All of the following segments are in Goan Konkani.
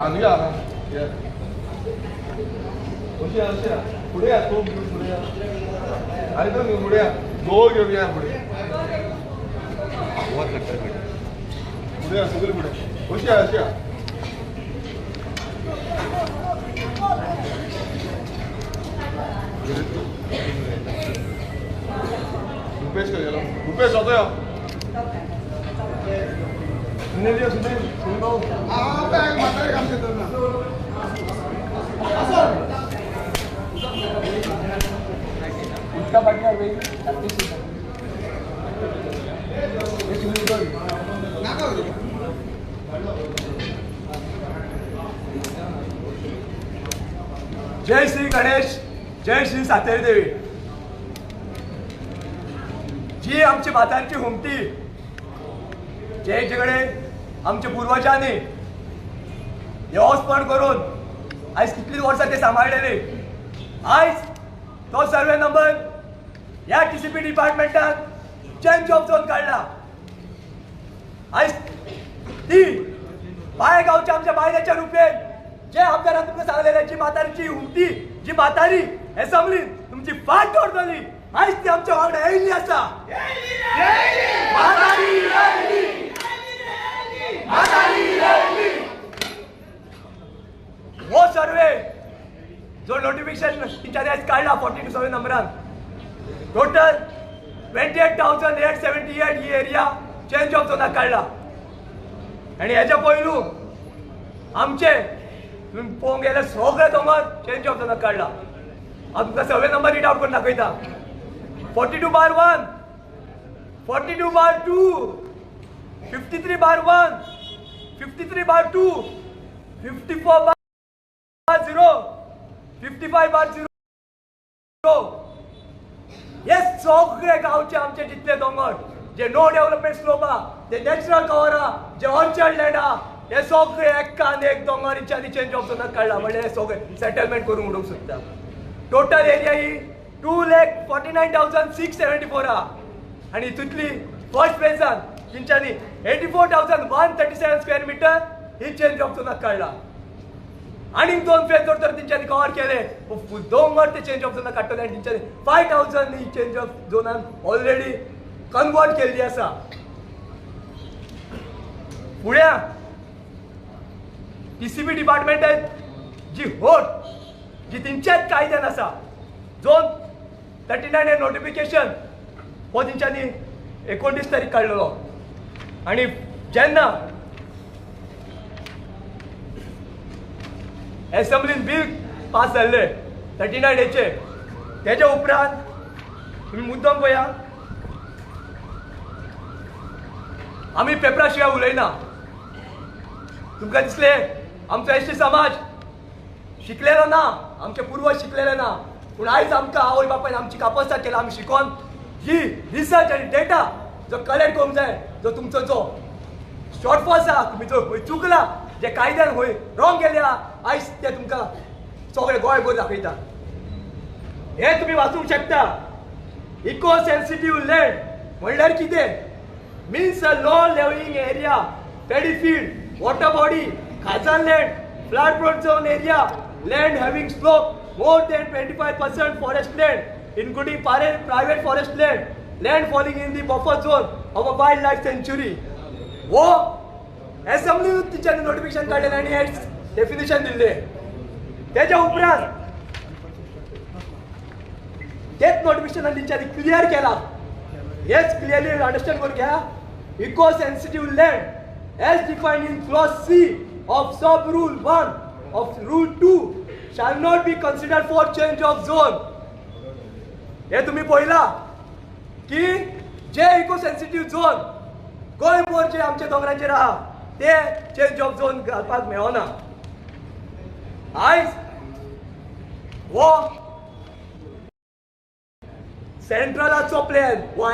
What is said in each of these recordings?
हांगा या अशें अशें फुडें या तूं फुडें या आयदन घेवन फुडें या गोव घेवन या फुडें फुडें या सगळीं फुडें अशें अशें रुपेश खंय गेलो? रुपेश जातो यो सुनील यो सुनील सुनील भाऊ जय श्री गणेश, जय श्री सातेरी देवी। जी आमची म्हातारची हुमटी जे कडेन आमच्या पुर्वजांनी देवस्पण करून आयज कितलीं वर्सां ते सांबाळलेली, आयज तो सर्वे नंबर ह्या टीसीपी डिपार्टमेंटान चेंज ऑफ झोन काडला। आयज ती बाय गांवच्या आमच्या बायलाच्या रुपेन जे आमदारान तुमकां सांगलेलें, जी म्हातारीची हुमटी, जी म्हातारी एसेंब्लीन तुमची फाट तोडटली, आयज ती आमच्या वांगडा येयल्ली आसा। म्हातारी येयली, म्हातारी येयली। हो सर्वे जो नोटिफिकेशन तेंच्यांनी आयज काडला 42 सर्वे नंबरान, टोटल 28,878 ही एरिया चेंज ऑफ झोनाक काडला। आनी हेच्या पयलू आमचे तुमी पळोवंक गेल्यार सगळे दोंगर चेंज ऑफ झोनाक काडला। हांव तुमकां सर्वे नंबर रीड आवट करून दाखयता। 42/1, 42/2, 53/1, 53/2, 54/0, 55/0 हे सगळे गांवचे आमचे जितले दोंगर जे नो डेव्हलपमेंट स्लोप आहा, जे नॅचरल कवर आहा, जे ऑर्चर्ड लँड आहा, हे सगळे एकान एक दोंगर हिंच्यांनी चेंज ऑफ झोनाक काडला। म्हणल्यार हे सगळे सेटलमेंट करूंक उडोवंक सोदता। टोटल एरिया ही 2,49,674 आहा आनी हितूंतली फर्स्ट फेजान तेंच्यांनी 84,137 स्क्वेअर मिटर ही चेंज ऑफ झोनाक काडला। आनीक दोन फेज जर तर तेंच्यांनी कवर केले दोंगर ते चेंज ऑफ झोनाक काडटले आनी तेंच्यांनी 5,000 ही चेंज ऑफ झोनान ऑलरेडी कन्वर्ट केल्ली आसा। फुड्या टीसीपी डिपार्टमेंटान जी होट जी तेंच्याच कायद्यान आसा, झोन 39 हे नोटिफिकेशन हो तेंच्यांनी 19 तारीख काडलेलो आनी जेन्ना एसेंब्लीन बील पास जाल्ले 39 हेचे, तेच्या उपरांत तुमी मुद्दम पळया, आमी पेपरा शिवाय उलयना। तुमकां दिसलें आमचो एसटी समाज शिकलेलो ना, आमचे पुर्वज शिकलेले ना, पूण आयज आमकां आवय बापायन आमची कापस्ताद केला। आमी शिकोन ही रिसर्च आनी डेटा जो कलेक्ट करूंक जाय, जो तुमचो जो शॉर्टफॉल आसा, तुमी जो खंय चुकला, जे कायद्यान खंय रॉंग केले आहा, आयज ते तुमकां सगळे गोंयभर दाखयता। हे तुमी वाचूंक शकता। इको सेन्सिटीव लँड म्हणल्यार कितें? Means a low lying area, paddy field, water body, khazan land, flood prone zone area, land having slope more than 25% forest land, including private forest land, land falling in the buffer zone of a wildlife sanctuary. वो एसेंब्ली तेंच्यांनी नोटिफिकेशन काडलेलें आनी हे डेफिनेशन दिल्लें। तेच्या उपरांत तेच नोटिफिकेशन तेंच्यांनी क्लियर केला। हेच क्लियरली अंडरस्टँड करून घ्या। Eco sensitive land as defined in clause C of sub rule 1 of rule 2 shall not be considered for change of zone. हे तुम्ही पळयला की जे इको सेन्सिटीव झोन गोंयभर जे आमच्या दोंगरांचेर आहा ते चेंज ऑफ झोन घालपाक मेळना। आयज हो सेंट्रलाचो प्लॅन हो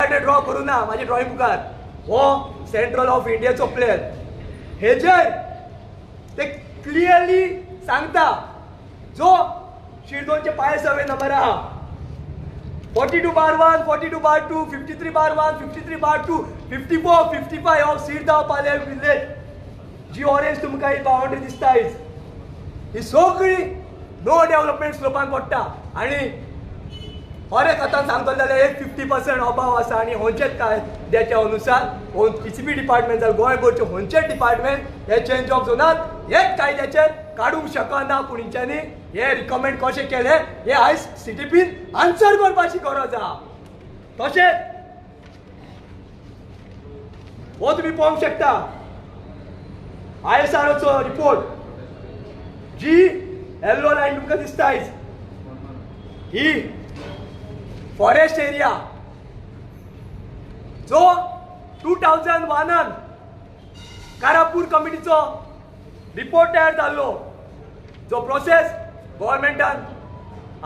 हांवें ड्रॉ करूं ना म्हाज्या ड्रॉइंग बुकार, हो सेंट्रल ऑफ इंडियाचो प्लॅन। हेजेर ते क्लियरली सांगता जो शिरदोनचे पांय सर्वे नंबर आहा 42/1, 42/2, 53/1, 53/2, 54, 55 of Sirdao Palem village. Ji orange तुमकां ही बाउंड्री दिसता आयज, ही सगळी नो डेव्हलपमेंट स्लोपान पडटा. आनी खरें कथान सांगतलो जाल्यार एक 50% अभाव आसा. आनी खंयचेच कायद्याच्या अनुसार पी सी बी डिपार्टमेंट जाल्यार गोंयभरचे खंयचेच डिपार्टमेंट हे चेंज ऑफ झोनात हेच कायद्याचेर काडूंक शकना. पूण हेंच्यांनी हे रिकमेंड कशें केलें हे आयज सीटीपीन आन्सर करपाची गरज आहा. तशेंच हो तुमी पळोवंक शकता आयएसआरओचो रिपोर्ट, जी येल्लो लायन तुमकां दिसता आयज ही फॉरेस्ट एरिया जो 2001 कारापूर कमिटीचो रिपोर्ट तयार जाल्लो, जो प्रोसेस गव्हर्मेंटान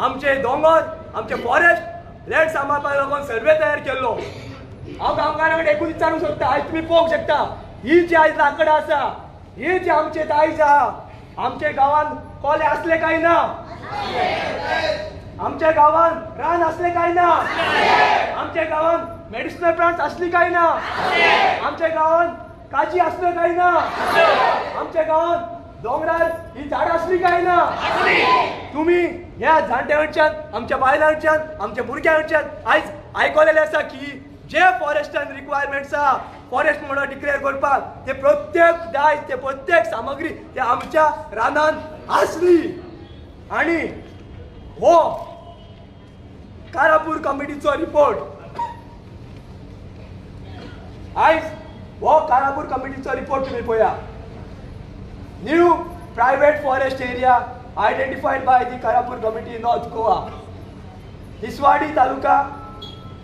आमचे दोंगर आमचे फॉरेस्ट लँड सांबाळपाक लागून सर्वे तयार केल्लो. हांव गांवकारां कडेन एकूच विचारूंक सोदता, आयज तुमी पळोवंक शकता ही जी आयज लांकडां आसा, ही जी आमचे दायज आहा, आमच्या गांवांत कोले आसले काय ना, आमच्या गांवांत रान आसले काय ना, आमच्या गांवांत मेडिसिनल प्लांट्स आसली काय ना, आमच्या गांवांत काजी आसले काय ना, आमच्या गांवांत दोंगरार ही झाडां आसली काय ना. तुमी ह्या जाणट्यांच्यान, आमच्या बायलांच्यान, आमच्या भुरग्यांच्यान आयज आयकलेलें आसा की जे फॉरेस्टान रिक्वायरमेंट्स आहा फॉरेस्ट म्हणून डिक्लेअर करपाक, ते प्रत्येक दायज, ते प्रत्येक सामग्री ते आमच्या रानान आसली. आनी हो कारापूर कमिटीचो रिपोर्ट, आयज हो कारापूर कमिटीचो रिपोर्ट तुमी पळया. New private forest area identified by the Karapur committee, North Goa, Tiswadi taluka.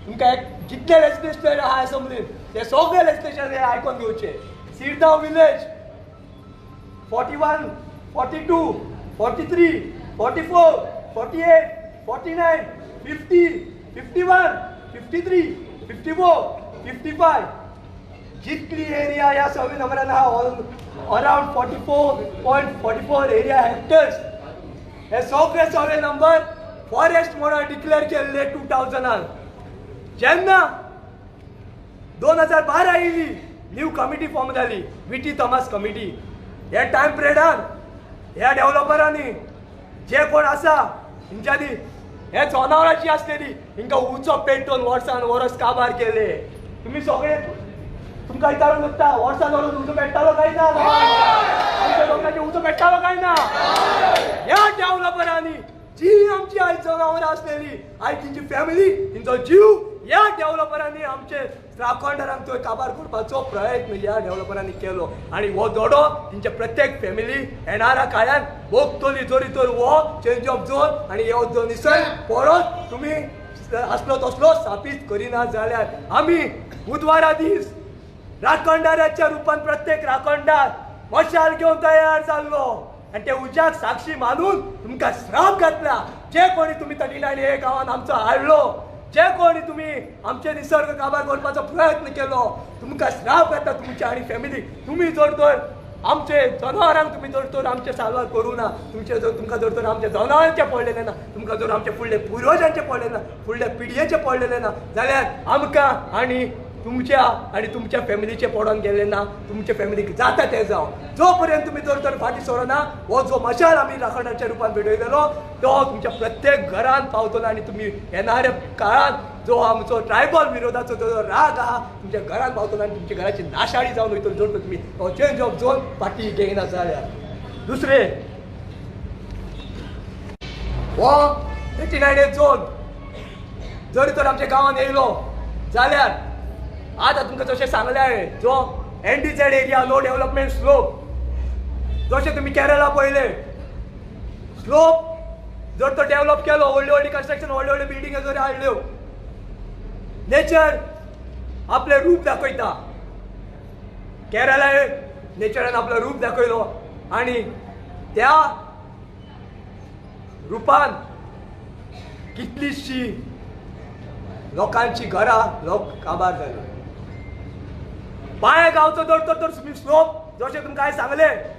तुमकां एक जितले लेजिस्लेचर आहा असेंब्लीन ते सगळे लेजिस्लेचर हे आयकोन घेवचे. Sirdao village 41, 42, 43, 44, 48, 49, 50, 51, 53, 54, 55 जितली एरिया ह्या सर्वे नंबरान आहा अरावंड 44.44 एरिया हेक्टर्स हे सगळे सर्वे नंबर फॉरेस्ट म्हणून डिक्लेअर केल्ले 2000. जेन्ना 2012 येयली न्यू कमिटी फॉर्म जाली, VT Thomas committee, ह्या टायम पिरियडान ह्या डेव्हलपरांनी जे कोण आसा हेंच्यांनी हे जनावरांची आसलेली हिंकां उजो पेटोवन वर्सान वर्स काबार केले. तुमी सगळे तुमकां विचारूंक सोदता, वर्सान वर्स उजो पेट्टालो काय ना, आमच्या लोकांचे उजो पेट्टालो काय ना. ह्या डेव्हलपरांनी जी आमची आयज जनावरां आसलेली, आयज तेंची फॅमिली, तेंचो जीव ह्या डेव्हलपरांनी आमचे राखणदारांक तो काबार करपाचो प्रयत्न ह्या डेव्हलपरांनी केलो. आनी हो दोडो तेंच्या प्रत्येक फॅमिली येणाऱ्या काळान भोगतली. जरी तर हो चेंज ऑफ झोन आनी हो जो निसर्ग परत तुमी आसलो तसलो स्थापीत करिना जाल्यार आमी बुधवारा दीस राखणदाराच्या रुपान प्रत्येक राखणदार मशाल घेवन तयार जाल्लो आनी ते उज्याक साक्षी मानून तुमकां श्राप घातला. जे कोणी तुमी 39 हे गांवान आमचो हाडलो, जे कोणी तुमी आमचे निसर्ग काबार करपाचो प्रयत्न केलो, तुमकां श्राप घातला तुमच्या आनी फॅमिली. तुमी जर तर आमचे जनावरांक तुमी जर तर आमचे साल्वार करूं ना, तुमचे जर तुमकां जर तर आमच्या जनावरांचें पडलेलें ना, तुमकां जर आमचे फुडले पुर्वजांचें पडलें ना, फुडल्या पिळगेचें पडलेलें ना जाल्यार आमकां आनी तुमच्या आनी तुमच्या फॅमिलीचें पडोन गेलें ना, तुमच्या फॅमिलीक जाता तें जावं. जो पर्यंत तुमी जर तर फाटीं सरना, हो जो मशाल आमी राखणाच्या रुपान पेटयलेलो तो तुमच्या प्रत्येक घरान पावतलो आनी तुमी येणाऱ्या काळांत जो आमचो ट्रायबल विरोधाचो जो राग आहा तुमच्या घरान पावतलो आनी तुमच्या घराची नाशाडी जावन वयतली जर तुमी हो चेंज ऑफ झोन फाटीं घेयना जाल्यार. दुसरें, हो 39 झोन जरी तर आमच्या गांवान येयलो जाल्यार आतां तुमकां जशें सांगलें हांवें, जो NDZ area no development slope, जशें तुमी केरला पळयलें स्लोप जर तो डेव्हलप केलो, व्हडली व्हडली कन्स्ट्रक्शन, व्हडल्यो व्हडल्यो बिल्डिंग्यो जर हाडल्यो, नेचर आपलें रूप दाखयता. केरला नेचरान आपलो रूप दाखयलो आनी त्या रुपान कितलीशी लोकांची घरां लोक काबार जाले. बाये गांवचो जर तर स्लोप जशें तुमकां हांवें सांगलें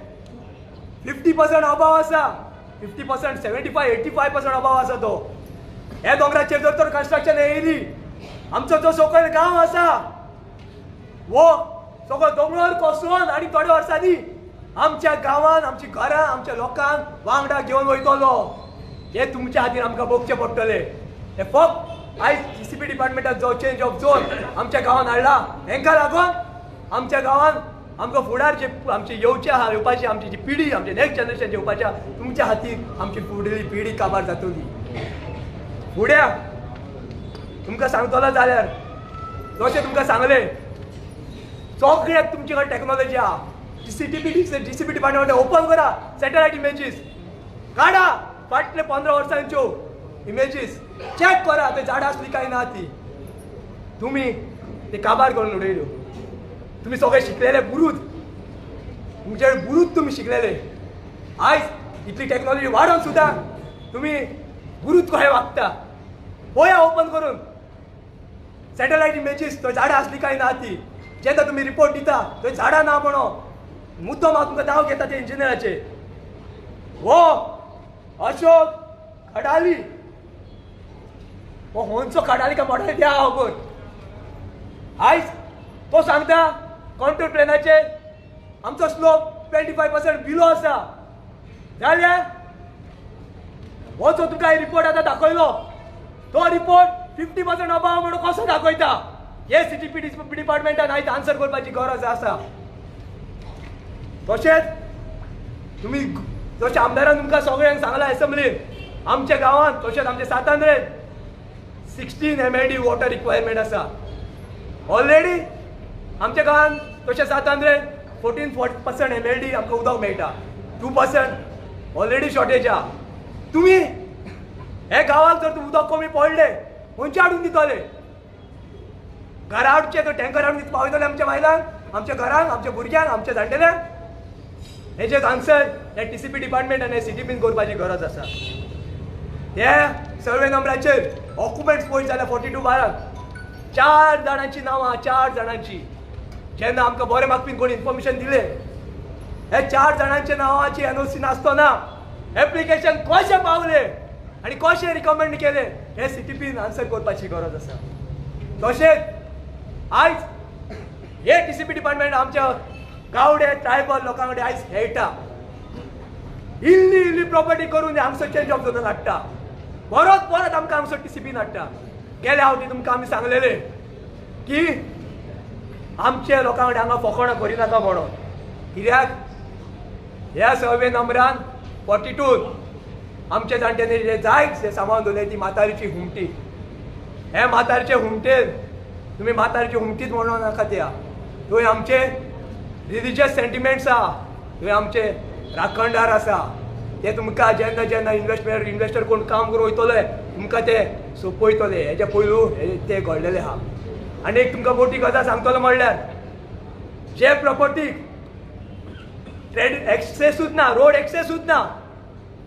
50% अभाव आसा, 50%, 75, 85% अभाव आसा तो. हे दोंगराचेर जर तर कन्स्ट्रक्शन येयली, आमचो जो सकयल गांव आसा वो सगळो दोंगर कोसळून आनी थोड्या वर्सांनी आमच्या गांवान, आमची घरां, आमच्या लोकांक वांगडा घेवन वयतलो. हे तुमच्या खातीर आमकां भोगचें पडटलें. हे फक्त आयज टीसीपी डिपार्टमेंटान जो चेंज ऑफ झोन आमच्या गांवान हाडला, हेंकां लागून आमच्या गांवान आमकां फुडार जे आमचे येवचे आहा, येवपाची आमची जी पिढी, आमचे नेक्स्ट जनरेशन येवपाच्या, तुमच्या खातीर आमची फुडली पिढी काबार जातली. फुड्या तुमकां सांगतलो जाल्यार जशें तुमकां सांगलें, सगळ्याक तुमचे कडेन टॅक्नोलॉजी आहा. टीसीपी डिपार्टमेंट ओपन करा, सॅटेलायट इमेजीस काडा, फाटले 15 वर्सांच्यो इमेजीस चॅक करा, ते झाडां आसली काय ना ती. तुमी ते काबार करून उडयल्यो. तुमी सगळे शिकलेले बुरूद, तुमचे बुरूद तुमी शिकलेले. आयज इतली टॅक्नोलॉजी वाडोवन सुद्दां तुमी बुरूद कशें वागता. पळया ओपन करून सॅटेलायट इमेजीस, थंय झाडां आसली काय ना ती. जेन्ना तुमी रिपोर्ट दिता थंय झाडां ना म्हणो मुद्दो हांव तुमकां नांव घेता ते इंजिनियराचे, हो अशोक खडाली, हो खंयचो खडाली काय मोडाली त्या खबर. आयज तो सांगता कॉन्टूर प्लॅनाचेर आमचो स्लोप 25% बिलो आसा. जाल्यार हो जो तुमकां रिपोर्ट आतां दाखयलो तो रिपोर्ट 50% अबाव म्हणून कसो दाखयता? हे सीटीपी डिपार्टमेंटान आयज आन्सर करपाची गरज आसा. तशेंच तुमी जशें आमदारान तुमकां सगळ्यांक सांगलां एसेंब्लीन, आमच्या गांवांत तशेंच आमच्या सातांद्रेन 16 MLD water requirement आसा. ऑलरेडी आमच्या गांवांत तशें सातांद्रेन 14% MLD आमकां उदक मेळटा, 2% ऑलरेडी शॉर्टेज आहा. तुमी हे गांवाक जर उदक कमी पडलें खंयचे हाडून दितले? घरा हाडचे तो टँकर हाडून पावयतले आमच्या बायलांक, आमच्या घरांक, आमच्या भुरग्यांक, आमच्या जाणटेल्यांक? हेजेच आन्सर हे टीसीपी डिपार्टमेंट आनी सीटीपीन करपाची गरज आसा. हे सर्वे नंबराचेर ऑक्युपंट्स पळयत जाल्यार 42/12 4 जाणांची नांवां, 4 जाणांची. जेन्ना आमकां बरें मागपी कोण इन्फॉर्मेशन दिलें, हे 4 जाणांच्या नांवाची एनओसी नासतना एप्लिकेशन कशें पावलें आनी कशें रिकमेंड केलें हे सीटीपीन आन्सर करपाची गरज आसा. तशेंच आयज हे टीसीपी डिपार्टमेंट आमच्या गावडे ट्रायबल लोकां कडेन आयज खेळटा. इल्ली इल्ली प्रॉपर्टी करून हांगसर चेंज ऑफ झोन हाडटा, परत परत आमकां हांगसर टीसीपीन हाडटा. गेल्या फावटी तुमकां आमी सांगलेले की आमच्या लोकां कडेन हांगा फकाणां करिनाका म्हणून. कित्याक ह्या सर्वे नंबरान 42 आमच्या जाणट्यांनी जे जायत जे सामान दवरलें ती म्हातारीची हुमटी. हे म्हातारीचे हुमटेन तुमी म्हातारीची हुमटीच म्हणून नाका त्या, थंय आमचे रिलिजियस सेंटिमेंट्स आहा, थंय आमचे राखणदार आसा. ते तुमकां जेन्ना जेन्ना इन्वेस्टर कोण काम करून वयतले तुमकां ते सोंपयतले. हेजे पयलू ते घडलेले आहा. आनी एक तुमकां मोठी गजाल सांगतलो म्हणल्यार जे प्रॉपर्टीक ट्रेड एक्सेसूच ना, रोड एक्सेसूच ना,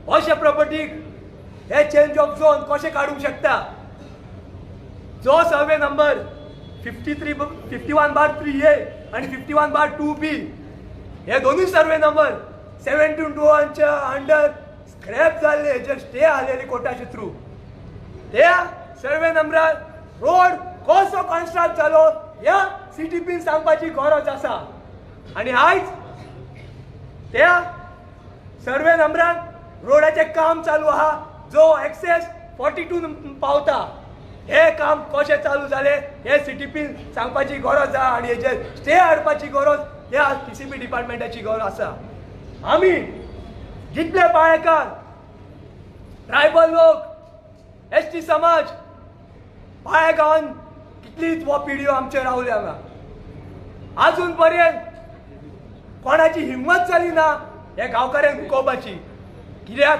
अशा प्रॉपर्टीक हे चेंज ऑफ झोन कशें काडूंक शकता? जो सर्वे नंबर 51/3A आनी 51/2B हे दोनूय सर्वे नंबर 721च्या अंडर स्क्रॅप जाल्ले, जे स्टे आलेले कोर्टाचे थ्रू, त्या सर्वे नंबरार रोड कसो कन्स्ट्रक्ट जालो ह्या सीटीपीन सांगपाची गरज आसा. आनी आयज त्या सर्वे नंबरान रोडाचें काम चालू आहा, जो एक्सेस 42 पावता. हे काम कशें चालू जालें हे सीटीपीन सांगपाची गरज आहा आनी हेजेर स्टे हाडपाची गरज ह्या टीसीपी डिपार्टमेंटाची गरज आसा. आमी जितले पाळेकार, ट्रायबल लोक, एसटी समाज, पाळ्या गांवान कितलीच हो पिढयो आमचे रावले हांगा, आजून पर्यंत कोणाची हिम्मत जाली ना हे गांवकाऱ्यांक दुखोवपाची. कित्याक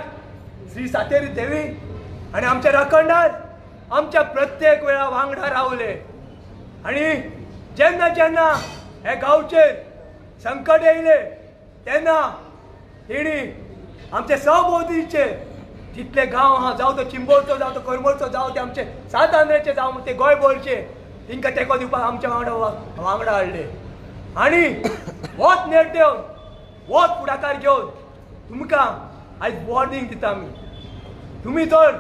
श्री सातेरी देवी आनी आमचे राखणदार आमच्या प्रत्येक वेळा वांगडा रावले आनी जेन्ना जेन्ना हे गांवचेर संकट येयले तेन्ना तेणी आमचे सहभोवतीचे जितले गांव आहा, जावं तो चिंबोळचो, जावं तो करमळचो, जावं ते आमचे सात आंद्रेचे, जावं ते गोंयभरचे, तांकां तेंको दिवपाक आमच्या वांगडा वांगडा हाडले. आनी होच नेट घेवन, होच फुडाकार घेवन तुमकां आयज वॉर्निंग दिता आमी, तुमी जर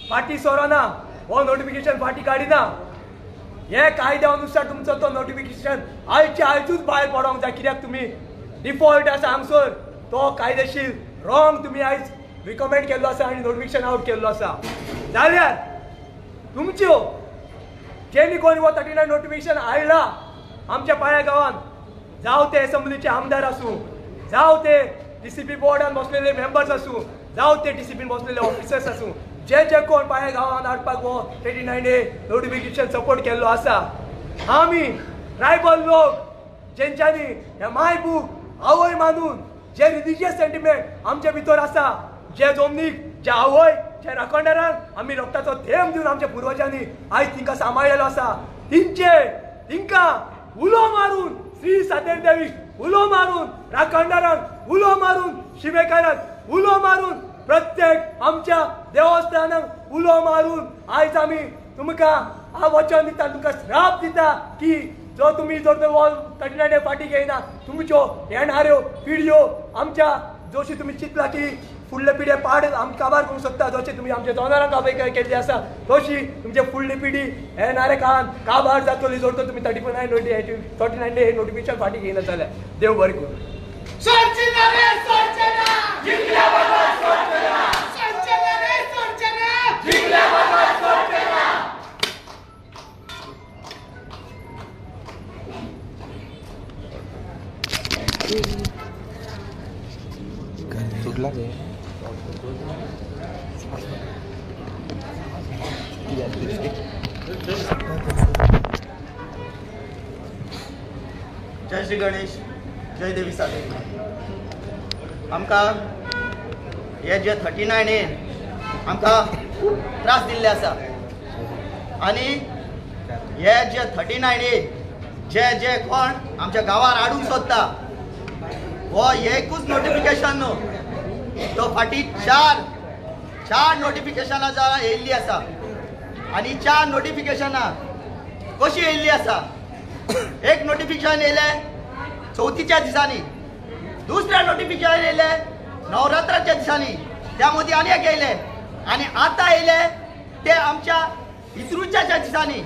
फाटी सोरना, हो नोटिफिकेशन फाटी काडिना। हे कायद्या अनुसार तुमचो तो नोटिफिकेशन आयचे आयजूच भायर पडोंक जाय, कित्याक तुमी डिफॉल्ट आसा हांगसर तो कायदेशीर रॉंग तुमी आयज रिकमेंड केल्लो आसा आनी नोटिफिकेशन आवट केल्लो आसा। जाल्यार तुमच्यो जेणी कोण हो 39 नोटिफिकेशन हाडला आमच्या पाळ्या गांवांत, जावं ते एसेंब्लीचे आमदार आसूं, जावं ते डीसीपी बोर्डान बसलेले मेंबर्स आसूं, जावं ते डीसीपीन बसलेले ऑफिसर्स आसूं, जे जे कोण पाळ्या गांवांत हाडपाक हो 39A notification support केल्लो आसा, आमी ट्रायबल लोक जेंच्यांनी हे मायबूक आवय मानून जे रिलिजियस सेंटिमेंट आमचे भितर आसा, जे जमनीक, जे आवय, जे राखणदारांक आमी रक्ताचो थेंब दिवन आमच्या पुर्वजांनी आयज तिंकां सांबाळलेलो आसा, तिंचे तिंकां उलो मारून श्री सातेर देवीक उलो मारून, राखणदारांक उलो मारून, शिवेकारांक उलो मारून, प्रत्येक आमच्या देवस्थानांक उलो मारून आयज आमी तुमकां हा वचन दिता, तुमकां श्राप दिता की जो तुमी जर तो 39 फाटी घेयना तुमच्यो येणाऱ्यो पिढयो आमच्या जशी तुमी चिंतला की फुडले पिढये पाड आमकां काबार करूंक शकता, जशें तुमी आमच्या जनावरांक काबार केल्ली आसा तशी तुमचे फुडली पिढी येणाऱ्या काळान काबार जातली जर तर तुमी 39 नोटिफिकेशन फाटी घेयना जाल्यार। देव बरें करूं। जय श्री गणेश, जय देवी सातेरी। आमकां हे जे 39A आमकां खूब त्रास दिल्ले आसा आनी हे जे 39A जे जे कोण आमच्या गांवार हाडूंक सोदता हो एकूच नोटिफिकेशन न्हू, तो फाटीं चार नोटिफिकेशनां जाल्यार येयल्ली आसा आनी 4 नोटिफिकेशनां कशी येयल्ली आसा। एक नोटिफिकेशन येयलें चवथीच्या दिसांनी, दुसरें नोटिफिकेशन येयलें नवरात्राच्या दिसांनी, त्या मदीं आनी एक येयलें आनी आतां येयलें ते आमच्या इत्रूच्या दिसांनी।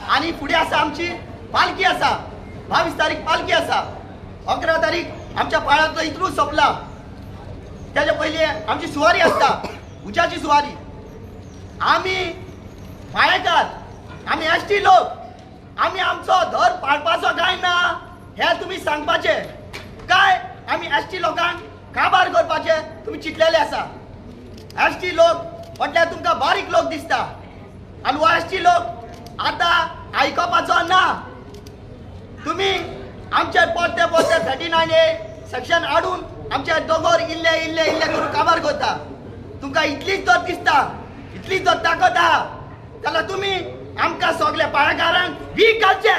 आनी फुडें आसा आमची पालखी आसा, 22 तारीख पालखी आसा, 11 तारीख आमच्या पाळ्यांतलो इत्रू सोंपला, त्याच्या पयलीं आमची सुवारी आसता, उज्याची सुवारी। आमी पाळेकार, आमी एसटी लोक, आमी आमचो धर पाळपाचो काय ना हे तुमी सांगपाचें, काय आमी एसटी लोकांक काबार करपाचें तुमी चिंतलेले आसा। एसटी लोक म्हटल्यार तुमकां बारीक लोक दिसता आनी हो एसटी लोक आतां आयकपाचो ना। तुमी आमचे परते परते 39A section हाडून आमचे दोंगर इल्ले इल्ले इल्ले करून काबार करता। तुमकां इतलीच दर दिसता, इतलीच दर ताकद आहा जाल्यार तुमी आमकां सगळे पाळेकारांक वीख घालचे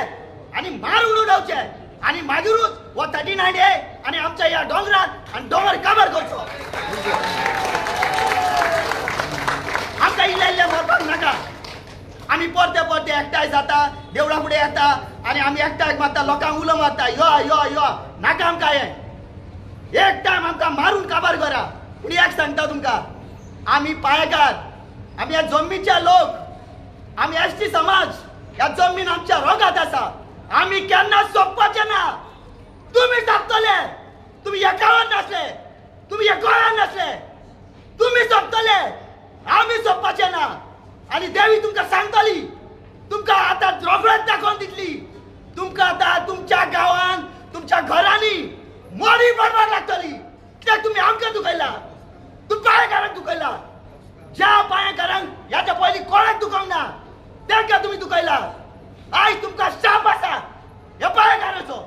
आनी मारून उडोवचे आनी मागीरूच हो 39A आनी आमच्या ह्या दोंगरात आनी दोंगर काबार करचो। आमकां इल्ले इल्ले मरपाक नाका। आमी परते परते एकठांय जाता, देवळा फुडें येता आनी आमी एकठांय मारता, लोकांक उलो मारता, यो यो यो, नाका आमकां हें। एक टायम आमकां मारून काबार करा, पूण एक सांगता तुमकां, आमी पाळेकार, आमी ह्या जमनीचे लोक, आमी एसटी समाज, ह्या जमनीन आमच्या रोगात आसा, आमी केन्ना सोंपपाचे ना। तुमी सोंपतले, तुमी ह्या गांवांत नासले, तुमी ह्या गोंयांत नासले, तुमी सोंपतले, आमी सोंपपाचे ना। आनी देवी तुमकां सांगतली, तुमकां आतां रोखडेच दाखोवन दितली, तुमकां आतां तुमच्या गांवांत तुमच्या घरांनी मोडी पडपाक लागतली, कित्याक तुमी आमकां दुखयला, तुमी पाळेकारांक दुखयला, ज्या पाळेकारांक ह्याच्या पयलीं कोणाक दुखोवंक ना तांकां तुमी दुखयला। आयज तुमकां शाप आसा ह्या पाळेकाराचो,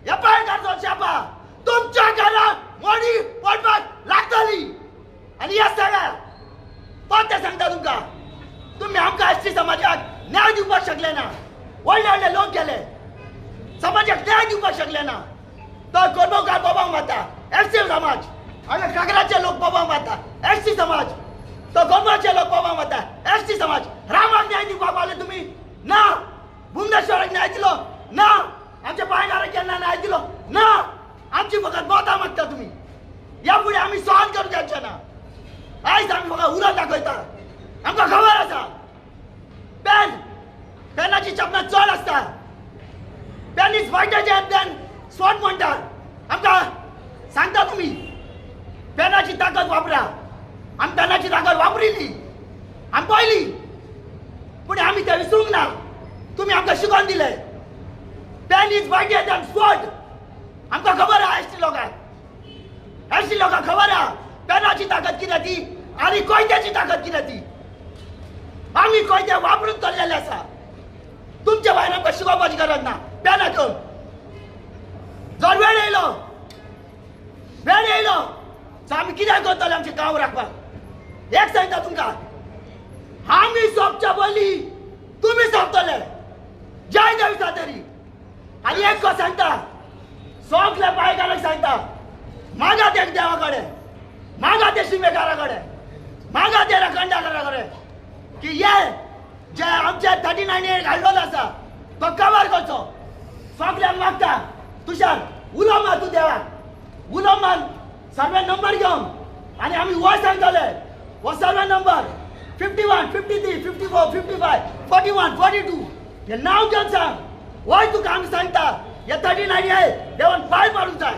ह्या पाळेकाराचो शाप आहा, तुमच्या घरांत मोडी पडपाक लागतली। आनी ह्या सगळ्या परतें सांगता तुमकां, तुमी आमकां एसटी समाजाक न्याय दिवपाक शकले ना, व्हडले व्हडले लोक गेले, समाजाक न्याय दिवपाक शकले ना। तो कोरबोकार बोबांक मारता एसटी समाज, आनी कागराचे लोक बोबांक मारता एसटी समाज, तो गोंबाचे लोक बोबांक मारता एसटी समाज। रामाक न्याय दिवपाक पावले तुमी ना, भुवनेश्वराक न्याय दिलो ना, आमच्या पाळेकाराक केन्ना न्याय दिलो ना, आमची फकत मतां मागता तुमी। ह्या फुडें आमी सहन करूंक जावचे ना। आयज आमी फकत उलोवन दाखयता, आमकां खबर आसा पेन पेनाची चपनां चड आसता. पेन is व्हायटर देन स्वॉट म्हणटात. आमकां सांगता तुमी पेनाची ताकद वापरा. आमी पेनाची ताकद वापरिल्ली, आमी पळयली, पूण आमी ते विसरूंक ना. तुमी आमकां शिकोवन दिले pen is whiter than sword. आमकां खबर आहा एस टी लोकांक, एस टी लोकांक खबर आहा पेनाची ताकद कितें ती आनी कोयत्याची ताकद कितें ती. आमी कोयते वापरून चल्लेले आसा. तुमच्या भायर आमकां शिकोवपाची गरज ना. पेना घेवन जर वेळ येयलो, वेळ येयलो सो आमी कितें करतले आमचें गांव राखपाक? एक सांगता तुमकां, आमी सोंपच्या पयलीं तुमी सोंपतले. जय देवी सातेरी. आनी एक सांगता सगल्या बायकारांक सांगता, मागा ते देवा कडेन, मागा ते शिमेकारा कडेन, मागा ते राखणदारा कडेन की हे जे आमचे 39 ए घाल्लो आसा तो कवर करचो. सगल्यांक मागता तुषार उलो मार, तूं देवाक उलो मार, सर्वे नंबर घेवन आनी आमी हो सांगतले. हो सर्वे नंबर 51, 53, 54, 55, 41, 42 हे नांव घेवन सांग. वय तुका आमी सांगता हे 39 ए देवान पांय मारूंक जाय.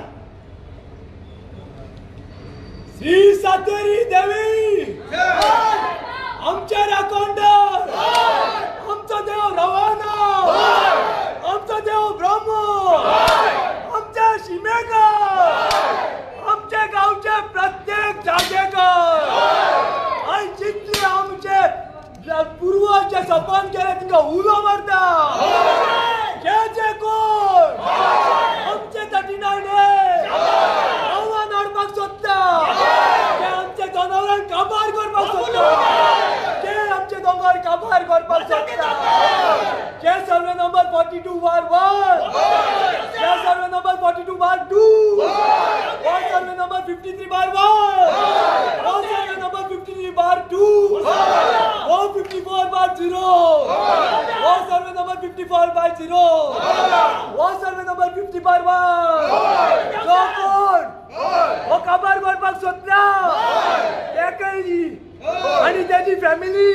श्री सातेरी देवी आमच्या राखणदार, आमचो देव रवाना, आमचो देव ब्रह्म, आमच्या शिमेकार, आमच्या गांवचे प्रत्येक जागेकार आनी जितले आमचे पूर्वज जे सपन केले तिंका उलो मारता. जे जे कोण आमचे 39 ए आव्हान हाडपाक सोदता, ते आमचे जनावरांक काबार करपाक सोदता, ते आमचे दोंगर काबार करपाक सोदता. जे सर्वे नंबर 42/1, जे सर्वे नंबर 42/2, वो सर्वे नंबर 53/1, वो सर्वे नंबर 53/2, वो 54/0, वो सर्वे नंबर 54/0, वो सर्वे नंबर 50/1. जो कोण हो काबार करपाक सोदता तेकाय आनी तेजी फॅमिली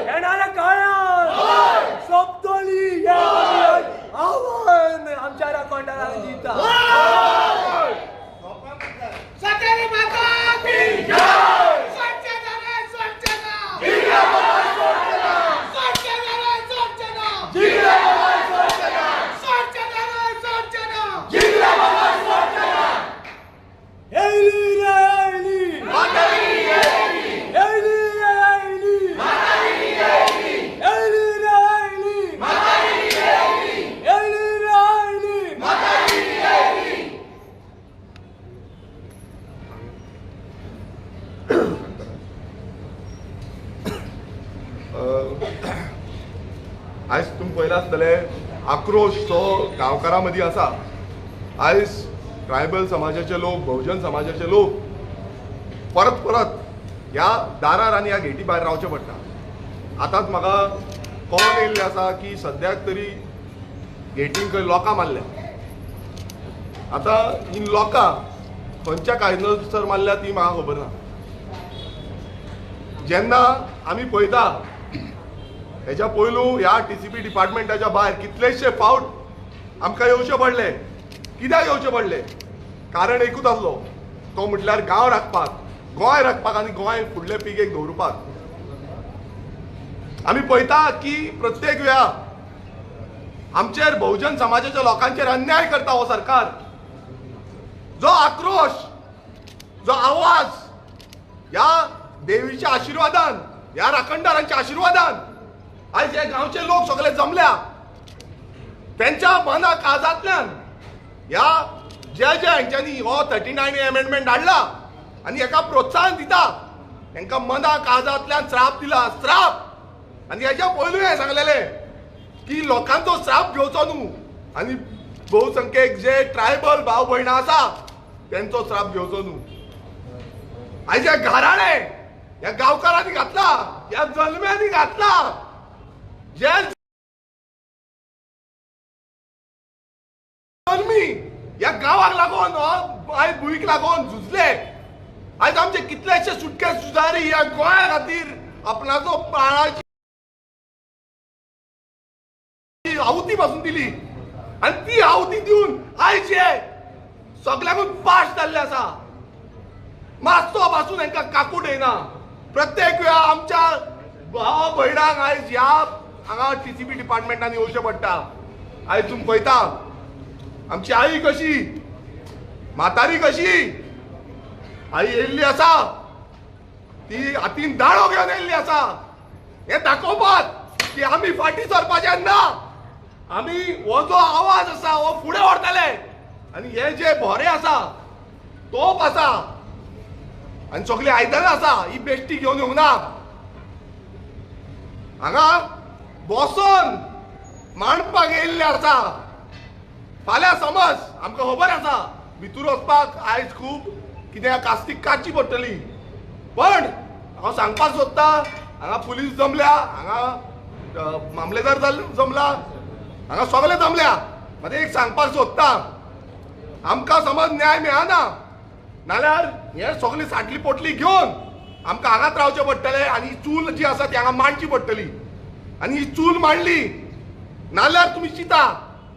येणाऱ्या काळान सोंपतली हें आव्हान आमच्या राखणदारांक दिता. आयज तुमी पळयलां आसतलें आक्रोश तो गांवकारां मदीं आसा. आयज ट्रायबल समाजाचे लोक, बहुजन समाजाचे लोक परत परत ह्या दारार आनी ह्या गेटी भायर रावचें पडटा. आतांच म्हाका कॉल येयल्लें आसा की सद्याक तरी गेटींक खंय लोकां मारल्या. आतां ही लोकां खंयच्या कायद्यानुसार मारल्या ती म्हाका खबर ना. जेन्ना आमी पळयता हेच्या पयलू ह्या TCP डिपार्टमेंटाच्या भायर कितलेशे फावट आमकां येवचें पडलें. कित्याक येवचें पडलें? कारण एकूच आसलो, तो म्हटल्यार गांव राखपाक, गोंय राखपाक आनी गोंय फुडले पिळगेक दवरुपाक. आमी पळयता की प्रत्येक वेळा आमचेर बहुजन समाजाच्या लोकांचेर अन्याय करता हो सरकार. जो आक्रोश, जो आवाज ह्या देवीच्या आशिर्वादान, ह्या राखणदारांच्या आशिर्वादान आयज हे गांवचे लोक सगळे जमल्या. तेंच्या मना काळजांतल्यान ह्या जे जे हेंच्यांनी हो 39 ए अमेंडमेंट हाडला आनी हेका प्रोत्साहन दिता, हेंकां मना काळजांतल्यान श्राप दिला, श्राप. आनी हेच्या पयलूय हांवें सांगलेलें की लोकांचो श्राप घेवचो न्हू आनी बहुसंख्यक जे ट्रायबल भाव भयणां आसा तेंचो श्राप घेवचो न्हू. आयज हे घराणें ह्या गांवकारांनी घातला, ह्या जल्म्यांनी घातला. जे जल्मी ह्या गांवाक लागून, आयज भुंयेक लागून झुजले. आयज आमचे कितलेशे सुटके झुजारी ह्या गोंया खातीर आपणाचो प्राणाची आहुती पासून दिली आनी ती आहुती दिवन आयज हे सगल्यांकून पाश जाल्ले आसा. मातसो पासून हांकां काकूट येना. प्रत्येक वेळा आमच्या भाव भयणांक आयज ह्या हांगा टीसीपी डिपार्टमेंटान येवचें पडटा. आयज तुमी पळयता आमची आई कशी, म्हातारी कशी आई येयल्ली आसा, ती हातीन दांडो घेवन येयल्ली आसा हें दाखोवपाक की आमी फाटीं सरपाचें ना, आमी हो जो आवाज आसा हो फुडें व्हरतले. आनी हे जे भोरे आसा, तोप आसा आनी सगळीं आयदनां आसा, ही बेश्टी घेवन येवंक ना. हांगा बसोन मांडपाक येयल्ले आसा. फाल्यां समज आमकां खबर आसा भितूर वचपाक आयज खूब कितें कास्तीक काडची पडटली, पण हांव सांगपाक सोदता हांगा पुलीस जमल्या, हांगा मामलेदार जमला, हांगा सगळे जमल्या. मात एक सांगपाक सोदता, आमकां समज न्याय मेळना नाल्यार हे सगळी साटली पोटली घेवन आमकां हांगाच रावचें पडटलें आनी ही चूल जी आसा ती हांगा मांडची पडटली. आनी ही चूल मांडली नाल्यार तुमी चिंता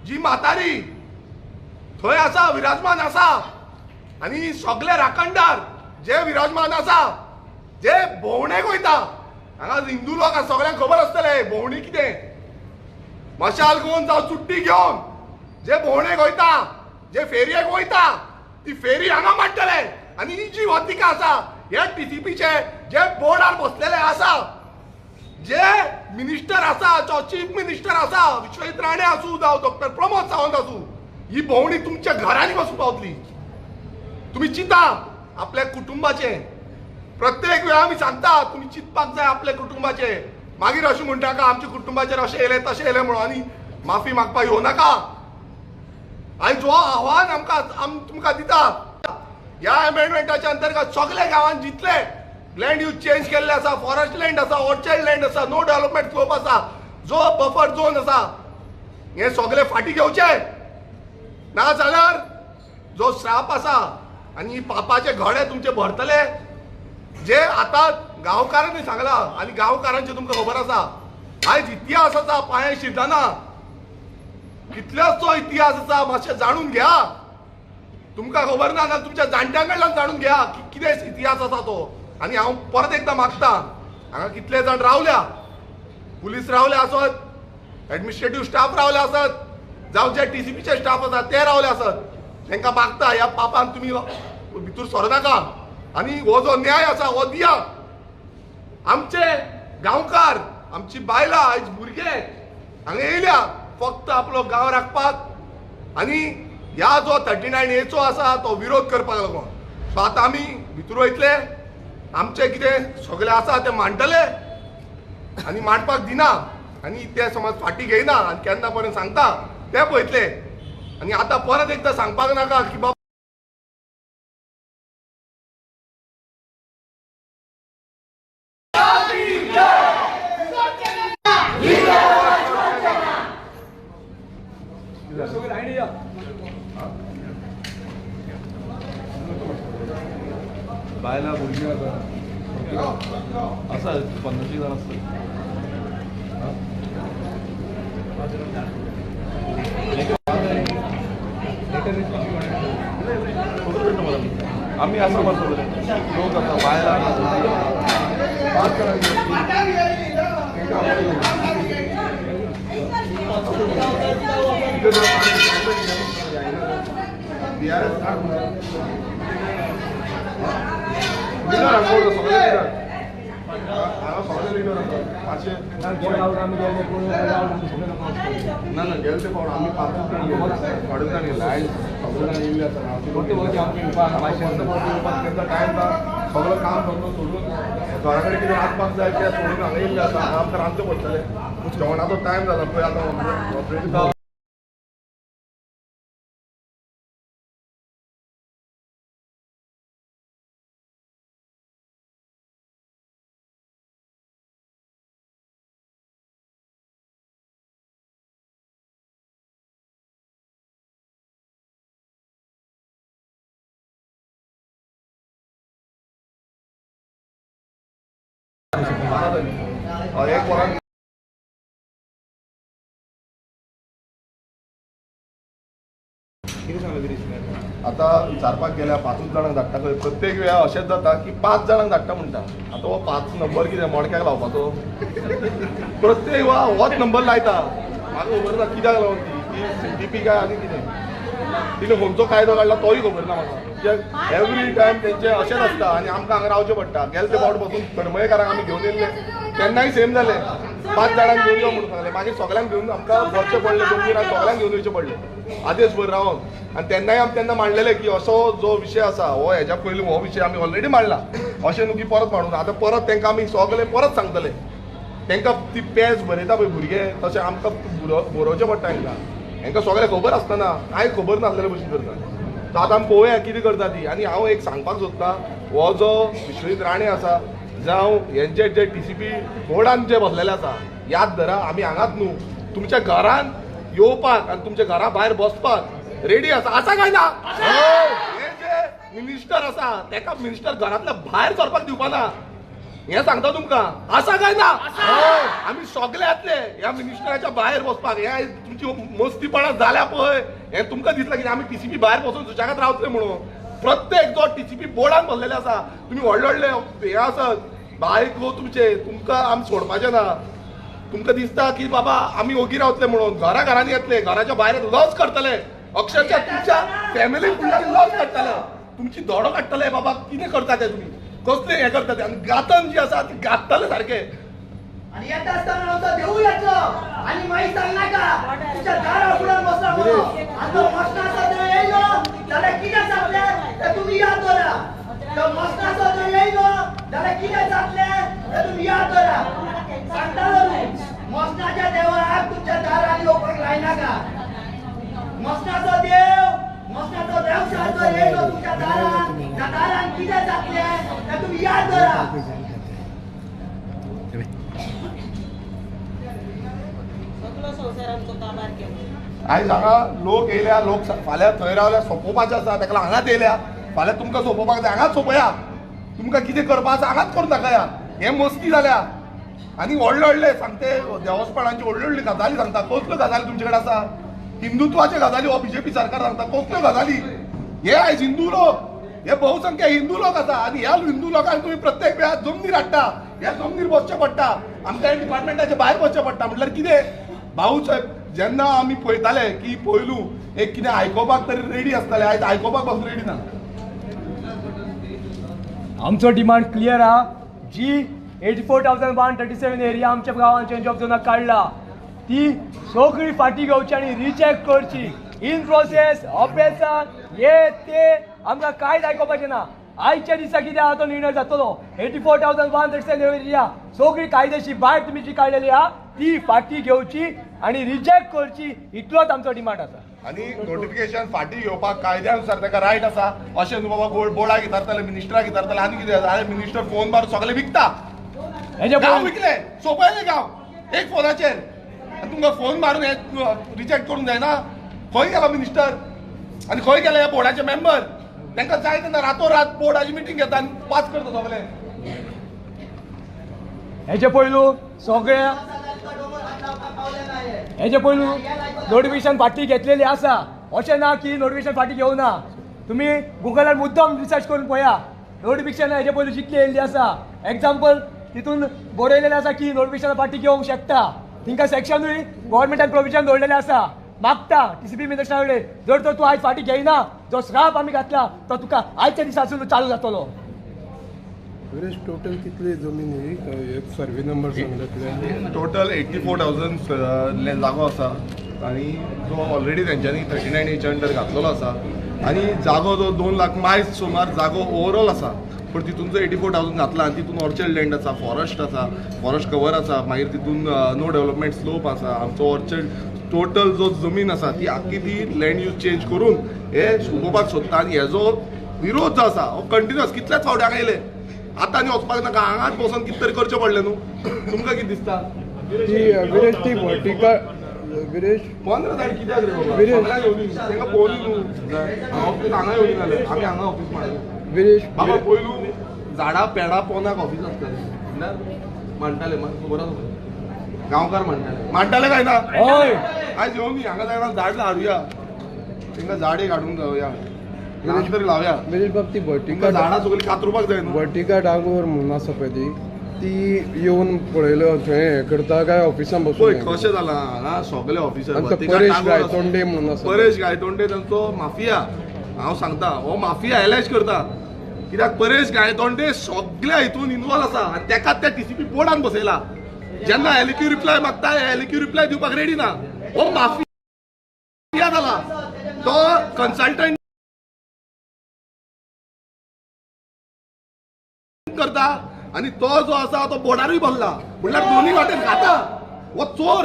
जी म्हातारी थंय आसा विराजमान आसा आनी सगळे राखणदार जे विराजमान आसा, जे भोंवणेक वयता, हांगा हिंदू लोकांक सगळ्यांक खबर आसतलें भोंवणी कितें, मशाल घेवन जावं चुट्टी घेवन जे भोंवणेक वयता, जे फेरयेक वयता, ती फेरी हांगा मांडटले. आनी ही जी वतिका आसा हे टीसीपीचे जे बोर्डार बसलेले आसा, जे मिनिस्टर आसा, जो चीफ मिनिस्टर आसा, विश्वजीत राणे आसूं जावं डॉक्टर प्रमोद सावंत आसूं, ही भोंवणी तुमच्या घरांनी बसून पावतली. तुमी चिंता आपल्या कुटुंबाचें. प्रत्येक वेळा आमी सांगता तुमी चिंतपाक जाय आपल्या कुटुंबाचें. मागीर अशें म्हणटा का आमच्या कुटुंबाचेर अशें येयलें तशें येयलें म्हणून आनी माफी मागपाक येवं नाका. आयज हो आव्हान आमकां तुमकां दिता. ह्या अमेंडमेंटाच्या अंतर्गत सगल्या गांवांत जितले लँड यूज चेंज केल्ले आसा, फॉरेस्ट लँड आसा, ऑर्चर्ड लँड आसा, नो डेव्हलपमेंट स्लोप आसा, जो बफर झोन आसा, हे सगळे फाटीं घेवचे. ना जाल्यार जो श्राप आसा आनी पापाचे घडे तुमचे भरतले, जे आतां गांवकारांनी सांगलां आनी गांवकारांचे तुमकां खबर आसा. आयज इतिहास आसा पांये शिरतना कितलोसो इतिहास आसा, मातशें जाणून घ्या. तुमकां खबर ना जाल्यार तुमच्या जाणट्यां कडल्यान जाणून घ्या की कितें इतिहास आसा तो. आनी हांव परत एकदां मागता, हांगा कितले जाण रावल्या, पुलीस रावले आसत, एडमिनिस्ट्रेटीव स्टाफ रावले आसत, जावं जे टीसीपीचे स्टाफ आसा ते रावले आसत, तांकां मागता ह्या पापान तुमी भितर सरनाका आनी हो जो न्याय आसा हो दिया. आमचे गांवकार, आमची बायलां आयज भुरगे हांगा येयल्या फक्त आपलो गांव राखपाक आनी ह्या जो 39 एचो आसा तो विरोध करपाक लागून. सो आतां आमी भितर वयतले, आमचें कितें सगळें आसा तें मांडटले आनी मांडपाक दिना आनी ते समज फाटीं घेयना आनी केन्ना पर्यंत सांगता ते पळयतले. आनी आतां परत एकदां सांगपाक नाका की बाबा बायलां भुरगीं आसा आसा 50 जाण आसता. आमी आसा मरे सगळे लोक आसा, बायलां 5 जाणां. ना ना गेले ते पावट आमी 5 जाण गेले, जाण गेले, आयज सगळे जाण येयल्ले आसा. तांकां टायम ना, सगळो काम धंदो सोडून घरा कडेन कितें रांदपाक जाय तें सोडून हांगा येयल्ले आसा. आमकां रांदचें पडटलें, जेवणाचो टायम जाला पळय आतां. एक वरान आता विचारपाक गेल्या 5 जाणांक धाडटा खंय. प्रत्येक वेळा अशेंच जाता की 5 जाणांक धाडटा म्हणटा. आतां हो 5 नंबर कितें मोडक्याक लावपाचो? प्रत्येक वेळा होच नंबर लायता. म्हाका खबर ना कित्याक लागून ती सीटीपी काय आनी कितें तिणें खंयचो कायदो काडला तोय खबर ना म्हाका. कित्याक एवरी टायम तेंचें अशेंच आसता आनी आमकां हांगा रावचें पडटा. गेले ते फावट बसून करमळेकारांक आमी घेवन येयल्ले तेन्नाय सेम जालें. 5 जाणांक घेवन यो म्हणून सांगलें, मागीर सगळ्यांक घेवन आमकां वचचें पडलें. जमनीर सगळ्यांक घेवन वयचें पडलें आदेश भर रावन. आनी तेन्नाय आमी तेन्ना मांडलेलें की असो जो विशय आसा हो हेज्या पयलीं हो विशय आमी ऑलरेडी मांडला, अशें न्हू की परत मांडून आतां परत तांकां आमी सगळे परत सांगतले. तांकां ती पेज बरयता पळय भुरगे तशें आमकां बरोवचें पडटा. हेंकां हेंकां सगळें खबर आसतना कांय खबर नासलेले भशेन करता. सो आतां आमी पळोवया कितें करता ती. आनी हांव एक सांगपाक सोदतां, हो जो विश्वजीत राणे आसा जावं हेंचे जे टीसीपी बोर्डान जे बसलेले आसा, याद धरा आमी हांगाच न्हू तुमच्या घरान येवपाक आनी तुमच्या घरा भायर बसपाक रेडी आसा. आसा काय ना? हे जे मिनिस्टर आसा तेका मिनिस्टर घरांतल्या भायर सरपाक दिवपाना हें सांगता तुमकां. आसा काय ना? आमी सगळे येतले ह्या मिनिस्टराच्या भायर बसपाक. हे तुमची मस्तीपणा जाल्या पळय हें तुमकां दिसलां की आमी टीसीपी भायर बसून सुशेगाद रावतले म्हणून. प्रत्येक जो टीसीपी बोर्डान बसलेले आसा तुमी व्हडले व्हडले हे आसत बायक गो तुमचे, तुमकां आमी सोडपाचें ना. तुमकां दिसता की बाबा आमी ओगी रावतले म्हणून, घरा घरांनी येतले, घराच्या भायर लॉस करतले, अक्षरशः तुमच्या फॅमिली फुडल्यान लॉस काडटले, तुमची दोडो काडटले. बाबा कितें करता ते तुमी, कसले हें करता ते. आनी गातन जी आसा ती गाततले सारके. आनी येता आसतना आमचो देवूळ येतलो आनी मागीर सांगनाका तुमच्या दारा फुड्यान बसला म्हणून. आनी तो मसणाचो देव येयलो जाल्यार कितें जातलें तें तुमी याद दवरा. तो मसणाचो देव येयलो जाल्यार कितें जातलें तें तुमी याद दवरा. सांगतालो न्हू, मसणाच्या देवाक तुमच्या दारान येवपाक लायनाका. मसणाचो देव, मसणाचो देवचार जर येयलो तुमच्या दारान, त्या दारान कितें जातलें तें तुमी याद दवरा. आयज हांगा लोक येयल्या, लोक फाल्यां थंय रावल्या सोंपोवपाचें आसा, ताका हांगाच येयल्या. फाल्यां तुमकां सोंपोवपाक जाय हांगाच सोंपया. तुमकां कितें करपा आसा हांगाच करून दाखया. हें मस्ती जाल्या. आनी व्हडले व्हडले सांगते देवस्पणांची व्हडली व्हडली गजाली सांगता. कसल्यो गजाली तुमचे कडेन आसा? हिंदुत्वाच्यो गजाली हो बीजेपी सरकार सांगता. कसल्यो गजाली? हे आयज हिंदू लोक, हे बहुसंख्य हिंदू लोक आसा आनी ह्या हिंदू लोकांक तुमी प्रत्येक वेळार जमनीर हाडटा. ह्या जमनीर बसचें पडटा, आमकां डिपार्टमेंटाच्या भायर बसचें पडटा. म्हटल्यार कितें भाऊ साहेब, जेन्ना आमी पळयताले की पयलू एक कितें आयकोपाक तरी रेडी आसताले, आयज आयकोपाक पासून रेडी ना. आमचो डिमांड क्लियर आहा. जी 84,137 एरिया आमच्या गांवान चेंज ऑफ झोनाक काडला ती सगळी फाटी घेवची आनी रिचॅक करची. इन प्रोसेस अभ्यासान हे ते आमकां कांयच आयकोपाचें ना. आयच्या दिसा कितें आहा तो निर्णय जातलो. 84,137 एरिया सगळी कायदेशीर भायर तुमी जी काडलेली आहा ती फाटी घेवची आनी रिजेक्ट करची, इतलोच आमचो डिमांड आसा. आनी नोटिफिकेशन फाटी घेवपाक कायद्यानुसार ताका रायट आसा. अशें न्हू बाबा बोर्डाक विचारतले, मिनिस्टराक विचारतले आनी कितें आसा. अरे मिनिस्टर फोन मारून सगळे विकता, गांव विकले, सोंपयले गांव एक फोनाचेर. तुमकां फोन मारून हे रिजेक्ट करूंक जायना. खंय गेला मिनिस्टर आनी खंय गेले ह्या बोर्डाचे मेंबर? तांकां जाय तेन्ना रातोरात बोर्डाची मिटींग घेता आनी पास करता सगळे. हेजे पयलू सगळ्या हेजे पयलू नोटिफिकेशन फाटी घेतलेली आसा. अशें ना की नोटिफिकेशन फाटी घेवना. तुमी गुगलार मुद्दम रिसर्च करून पळया. नोटिफिकेशन हेजे पयलू जितली येयल्ली आसा, एग्जाम्पल तितून बरयलेलें आसा की नोटिफिकेशन फाटी घेवंक शकता. तिंका सेक्शनूय गव्हर्मेंटान प्रोविजन दवरलेलें आसा. मागता टीसीपी मिनिस्टरा कडेन, जर तर तूं आयज फाटी घेयना जो श्राप आमी घातला तो तुका आयच्या दिसासून चालू जातलो. टोटल कितली जमीन ही सर्वे नंबर सांगला तुवें? टोटल 84,000 जागो आसा आनी जो ऑलरेडी तेंच्यांनी 39 एच्या अंडर घातलेलो आसा. आनी जागो जो 2 लाख मायज सुमार जागो ओवरऑल आसा, पूण तितून जो 84,000 घातला आनी तितून ऑर्चर्ड लँड आसा, फॉरेस्ट आसा, फॉरेस्ट कवर आसा, मागीर तितून नो डेव्हलपमेंट स्लोप आसा. आमचो ऑर्चर्ड टोटल जो जमीन आसा ती आख्खी ती लँड यूज चेंज करून हे सोंपोवपाक सोदता. आनी हेजो विरोध जो आसा हो कंटिन्युअस कितल्याच फावटी हांगा येयले. आतां आनी वचपाक नाका, हांगाच बसून कितें तरी करचें पडलें न्हू. तुमकां कितें दिसता? ती ती वर्टिकल 15 जाण कित्याक रे बाबा? सगळ्यांक येवनी, तांकां पळोवनी न्हू. ऑफीस हांगा येवनी जालें, आमी हांगा ऑफीस मारलें. विरेश बाबा पयलू झाडां पेडां पोंदाक ऑफीस आसतालें. ना म्हणटाले खबर आसा गांवकार म्हणटाले म्हणटाले काय ना आयज येवन हांगा जायना झाड हाडुया तांकां झाड एक हाडूंक जावया तरी लावया. बाब ती भटिका झाडां सगळीं कातरुपाक जाय न्हू. भटिका डांगोर म्हणून आसा पळय ती येवन पळयलो थंय हें करता काय ऑफिसान बसून? पळय कशें जालां हांगा सगळे ऑफिसर परेश गायतोंडे म्हणून आसा, परेश गायतोंडे तांचो माफिया. हांव सांगता हो माफिया एलॅज करता कित्याक परेश गायतोंडे सगळ्या हितून इनवॉल्व आसा आनी तेकाच त्या टीसीपी बोर्डान बसयला. जेन्ना एलक्यू रिप्लाय मागता एलक्यू रिप्लाय दिवपाक रेडी ना. हो माफिया जाला तो कन्सल्टंट करता आनी तो जो आसा तो बोर्डारूय बसला म्हणल्यार दोनूय वाटेन खाता. हो चोर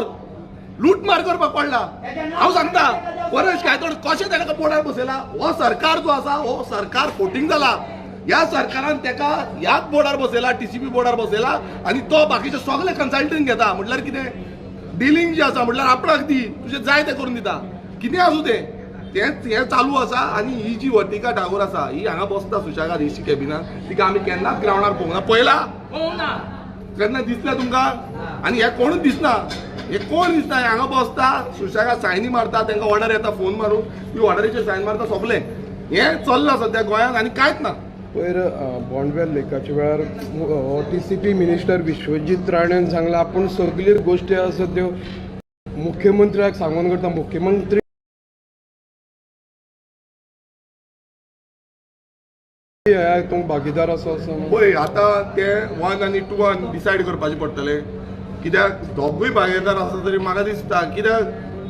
लूटमार करपाक पडला. हांव सांगता परेश गायतोंडे कशें ताका बोर्डार बसयला. हो सरकार जो आसा हो सरकार फोटींग जाला. ह्या सरकारान ताका ह्याच बोर्डार बसयला, टीसीपी बोर्डार बसयला आनी तो बाकीचे सगळे कन्सल्टंट घेता. म्हटल्यार कितें डिलींग जी आसा म्हटल्यार आपणाक दी तुजें जाय तें करून दिता कितें आसूं तें तेंच हें चालू आसा. आनी ही जी वर्तिका ठाकूर आसा ही हांगा बसता सुशेगाद एसी कॅबिनान, तिका आमी केन्नाच ग्रावंडार पळोवंक ना. पळयला केन्ना दिसलें तुमकां? आनी हें कोणूच दिसना, हे कोण दिसना. हांगा बसता सुशेगाद सायनी मारता, तांकां ऑर्डर येता फोन मारून ती ऑर्डरीचेर सायन मारता सोंपलें. हें चल्लां सद्या गोंयांत आनी कांयच ना. पयर बॉन्डवेल लेकाच्या वेळार टीसीपी मिनिस्टर विश्वजीत राणेन सांगलां आपूण सगल्यो गोश्टी आसा त्यो मुख्यमंत्र्याक सांगून करता. मुख्यमंत्री तूं भागीदार आसा असो पळय आतां ते 1 आनी 2 डिसायड करपाचें पडटलें कित्याक दोगूय भागीदार आसा तरी म्हाका दिसता कित्याक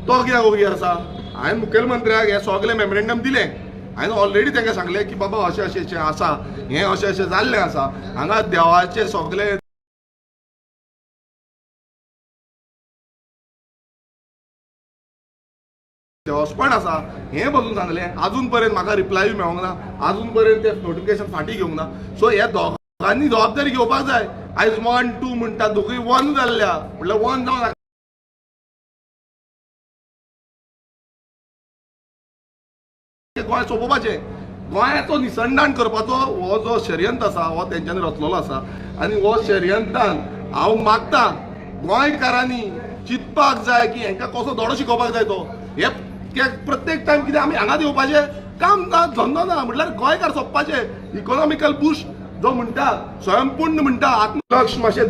तो कित्याक ओगी आसा. हांवें मुखेलमंत्र्याक हें सगळें मेमोरेंडम दिलें. हांवें ऑलरेडी तांकां सांगलें की बाबा अशें अशें अशें आसा, हें अशें अशें जाल्लें आसा, हांगा देवाचें सगळें देवस्पण आसा हें बसून सांगलें. आजून पर्यंत म्हाका रिप्लायूय मेळोंक ना, आजून पर्यंत ते नोटिफिकेशन फाटीं घेवंक ना. सो ह्या दोगांनी जबाबदारी घेवपाक जाय. आयज 1 2 म्हणटा दोगूय 1 जाल्ल्या म्हटल्यार 1 जावन गोंय सोंपोवपाचें. गोंयाचो निसंडाण करपाचो हो जो षडयंत्र आसा हो तेंच्यांनी रचलेलो आसा आनी हो षडयंत्रान हांव मागता गोंयकारांनी चिंतपाक जाय की हेंकां कसो धडो शिकोवपाक जाय. तो हे प्रत्येक टायम कितें आमी हांगाच येवपाचें काम ना, धंदो ना, म्हटल्यार गोंयकार सोंपपाचें. इकॉनॉमिकल बूस्ट जो म्हणटा स्वयंपूर्ण म्हणटा आत्मलक्ष मातशें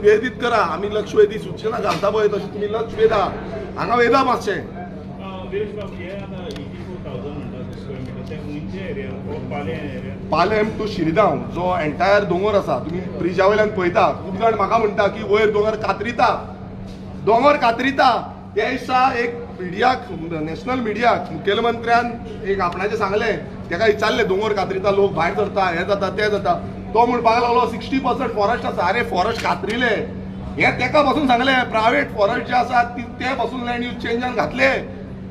वेदीत करा. आमी लक्षवेधी सूचना घालता पळय तशें तुमी लक्ष वेधा हांगा वेधा मातशें. पालेम टू शिरगांव जो एंटायर दोंगर आसा तुमी ब्रिजा वयल्यान पळयता. खूब जाण म्हाका म्हणटा की वयर दोंगर कातरिता, दोंगर कातरिता. त्या दिसा एक मिडियाक, नॅशनल मिडियाक मुखेलमंत्र्यान एक आपणाचें सांगलें, ताका विचारलें दोंगर कातरिता, लोक भायर सरता, हें जाता तें जाता. तो म्हणपाक लागलो 60% फॉरेस्ट आसा. अरे फॉरेस्ट कातरिले हें ताका बसून सांगलें. प्रायवेट फॉरेस्ट जे आसा ते बसून लँड यूज चेंजान घातले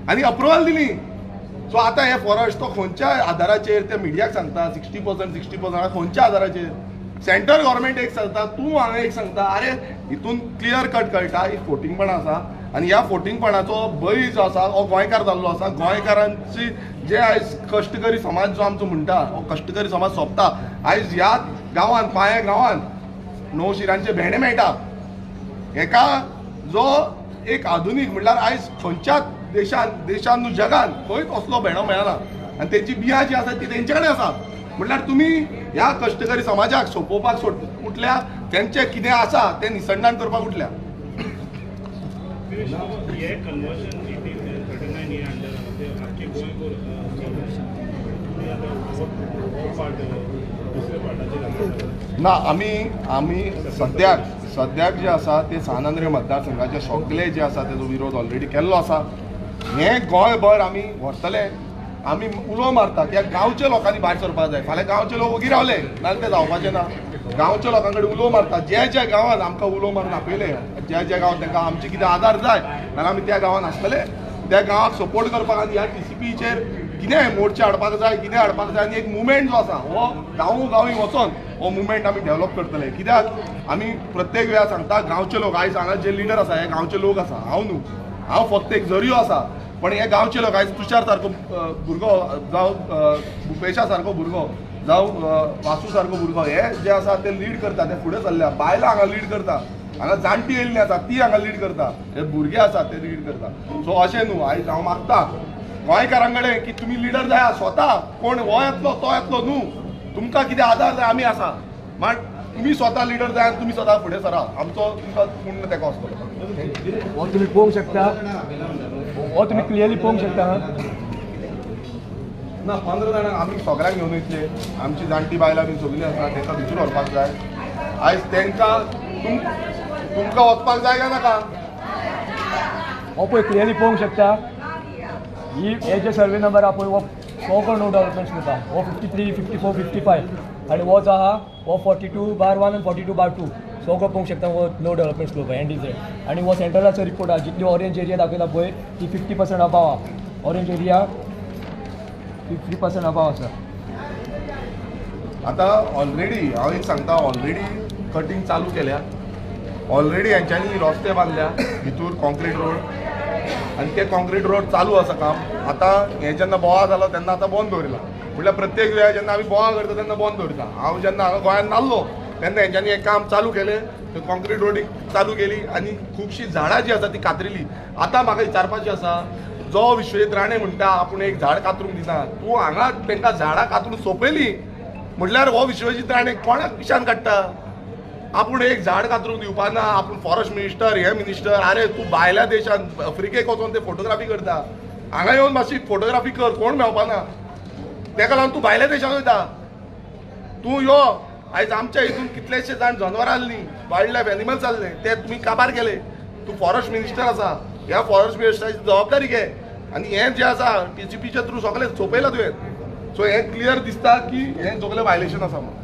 आनी अप्रुवल दिली. सो आतां हे फॉरेस्ट तो खंयच्या आदाराचेर ते मिडियाक सांगता 60% 60% खंयच्या आदाराचेर? सेंट्रल गव्हर्मेंट एक सांगता, तूं हांगा एक सांगता. अरे हितून क्लियर कट कळटा ही फोटिंगपणां आसा आनी ह्या फोटिंगपणाचो बळी जो आसा हो गोंयकार जाल्लो आसा. गोंयकारांची जे आयज कश्टकरी समाज जो आमचो म्हणटा हो कश्टकरी समाज सोंपता. आयज ह्या गांवांत पांया गांवांत 9 शिरांचे भेंडे मेळटा. हेका जो एक आधुनीक म्हणल्यार आयज खंयच्याच देशान न्हू जगान खंयच असलो भेंडो मेळना आनी तेंची बियां जी आसा ती तेंचे कडेन आसा. म्हणल्यार तुमी ह्या कश्टकरी समाजाक सोंपोवपाक उठल्या, तेंचें कितें आसा तें निसंडाण करपाक उठल्या. ना आमी सद्याक जे आसा ते सान आंद्रे मतदारसंघाचे सगळे जे आसा तेजो विरोध ऑलरेडी केल्लो आसा. हें गोंयभर आमी व्हरतले. आमी उलो मारता की गांवच्या लोकांनी भायर सरपाक जाय. फाल्यां गांवचे लोक ओगी रावले नाजाल्यार तें जावपाचें ना. गांवच्या लोकां कडेन उलो मारता. ज्या ज्या गांवांत आमकां उलो मारून आपयले, ज्या ज्या गांवांत तांकां आमचे कितें आदार जाय जाल्यार आमी त्या गांवांत आसतले, त्या गांवाक सपोर्ट करपाक आनी ह्या टीसीपीचेर कितें मोर्चा हाडपाक जाय, कितें हाडपाक जाय आनी एक मुवमेंट जो आसा हो गांवो गांवी वचोन हो मुवमेंट आमी डेवलप करतले. कित्याक आमी प्रत्येक वेळार सांगता गांवचे लोक आयज हांगा जे लिडर आसा हे गांवचे लोक आसा. हांव न्हू, हांव फक्त एक जरियो आसा. पण हे गांवचे लोक आयज तुषार सारको भुरगो जावं भुपेशा सारको भुरगो जावं वासू सारको भुरगो हे जे आसा ते लीड करता, ते फुडें सरल्या. बायलां हांगा लीड करता, हांगा जाणटी येयल्ली आसा ती हांगा लीड करता, हे भुरगे आसा ते लीड करता. सो अशें न्हू, आयज हांव मागता गोंयकारां कडेन की तुमी लिडर जाया स्वता. कोण हो येतलो तो येतलो न्हू, तुमकां कितें आदार जाय आमी आसा, मात तुमी स्वता लिडर जाय आनी तुमी स्वता फुडें सरा. आमचो तुमकां पूर्ण तेंको आसतलो. हो तुमी पळोवंक शकता, हो तुमी क्लियरली पळोवंक शकता. ना 15 जाणांक आमी सगळ्यांक घेवन वयतले. आमची जाणटी बायलां बी सगळीं आसा, तांकां भितर व्हरपाक जाय. आयज तांकां तुमकां वचपाक जाय काय नाका? हो पळय क्लियरली पळोवंक शकता. ही हे जे सर्वे नंबर आहा पळय हो सगळो नो डेवलपमेंट स्लोप आहा. हो 53, 54, 55 आनी हो जो आहा हो 42/1 आनी 42/2 सगळो पळोवंक शकता. हो नो डेवलपमेंट स्लोप आहा एनडीजे. आनी हो सेंट्रलाचो रिपोर्ट आहा. जितली ऑरेंज एरिया दाखयला पळय ती 50% अबाव आहा. ऑरेंज एरिया 50% अबाव आसा. आतां ऑलरेडी हांव एक सांगता, ऑलरेडी कटींग चालू केल्या, ऑलरेडी हेंच्यांनी रस्ते बांदल्या भितूर कॉन्क्रीट रोड, आनी ते कॉन्क्रीट रोड चालू आसा काम. आतां हें जेन्ना बोवाळ जालो तेन्ना आतां बंद दवरिला. म्हटल्यार प्रत्येक वेळार जेन्ना आमी बोवाळ करता तेन्ना बंद दवरिता. हांव जेन्ना हांगा गोंयांत नासलो तेन्ना हेंच्यांनी हें काम चालू केलें, कॉन्क्रीट रोडी चालू केली आनी खुबशीं झाडां जीं आसा ती कातरिली. आतां म्हाका विचारपाचें आसा, जो विश्वजीत राणे म्हणटा आपूण एक झाड कातरूंक दिना, तूं हांगा तांकां झाडां कातरून सोंपयली म्हटल्यार हो विश्वजीत राणे कोणाक पिशान काडटा? आपूण एक झाड कातरूंक दिवपा ना, आपूण फॉरेस्ट मिनिस्टर, हे मिनिस्टर. अरे तूं भायल्या देशांत आफ्रिकेक वचोन ते फोटोग्राफी करता, हांगा येवन मातशी फोटोग्राफी कर, कोण मेळपा ना. तेका लागून तूं भायल्या देशांत वयता. तूं यो, आयज आमच्या हितून कितलेशे जाण जनवरां आसलीं, वायल्ड लायफ एनिमल्स आसले, ते तुमी काबार केले. तूं फॉरेस्ट मिनिस्टर आसा, ह्या फॉरेस्ट मिनिस्टराची जबाबदारी घे आनी हें जें आसा टीसीपीच्या थ्रू सगळें सोंपयलां तुवें. सो हें क्लियर दिसता की हें सगळें वायलेशन आसा म्हणून.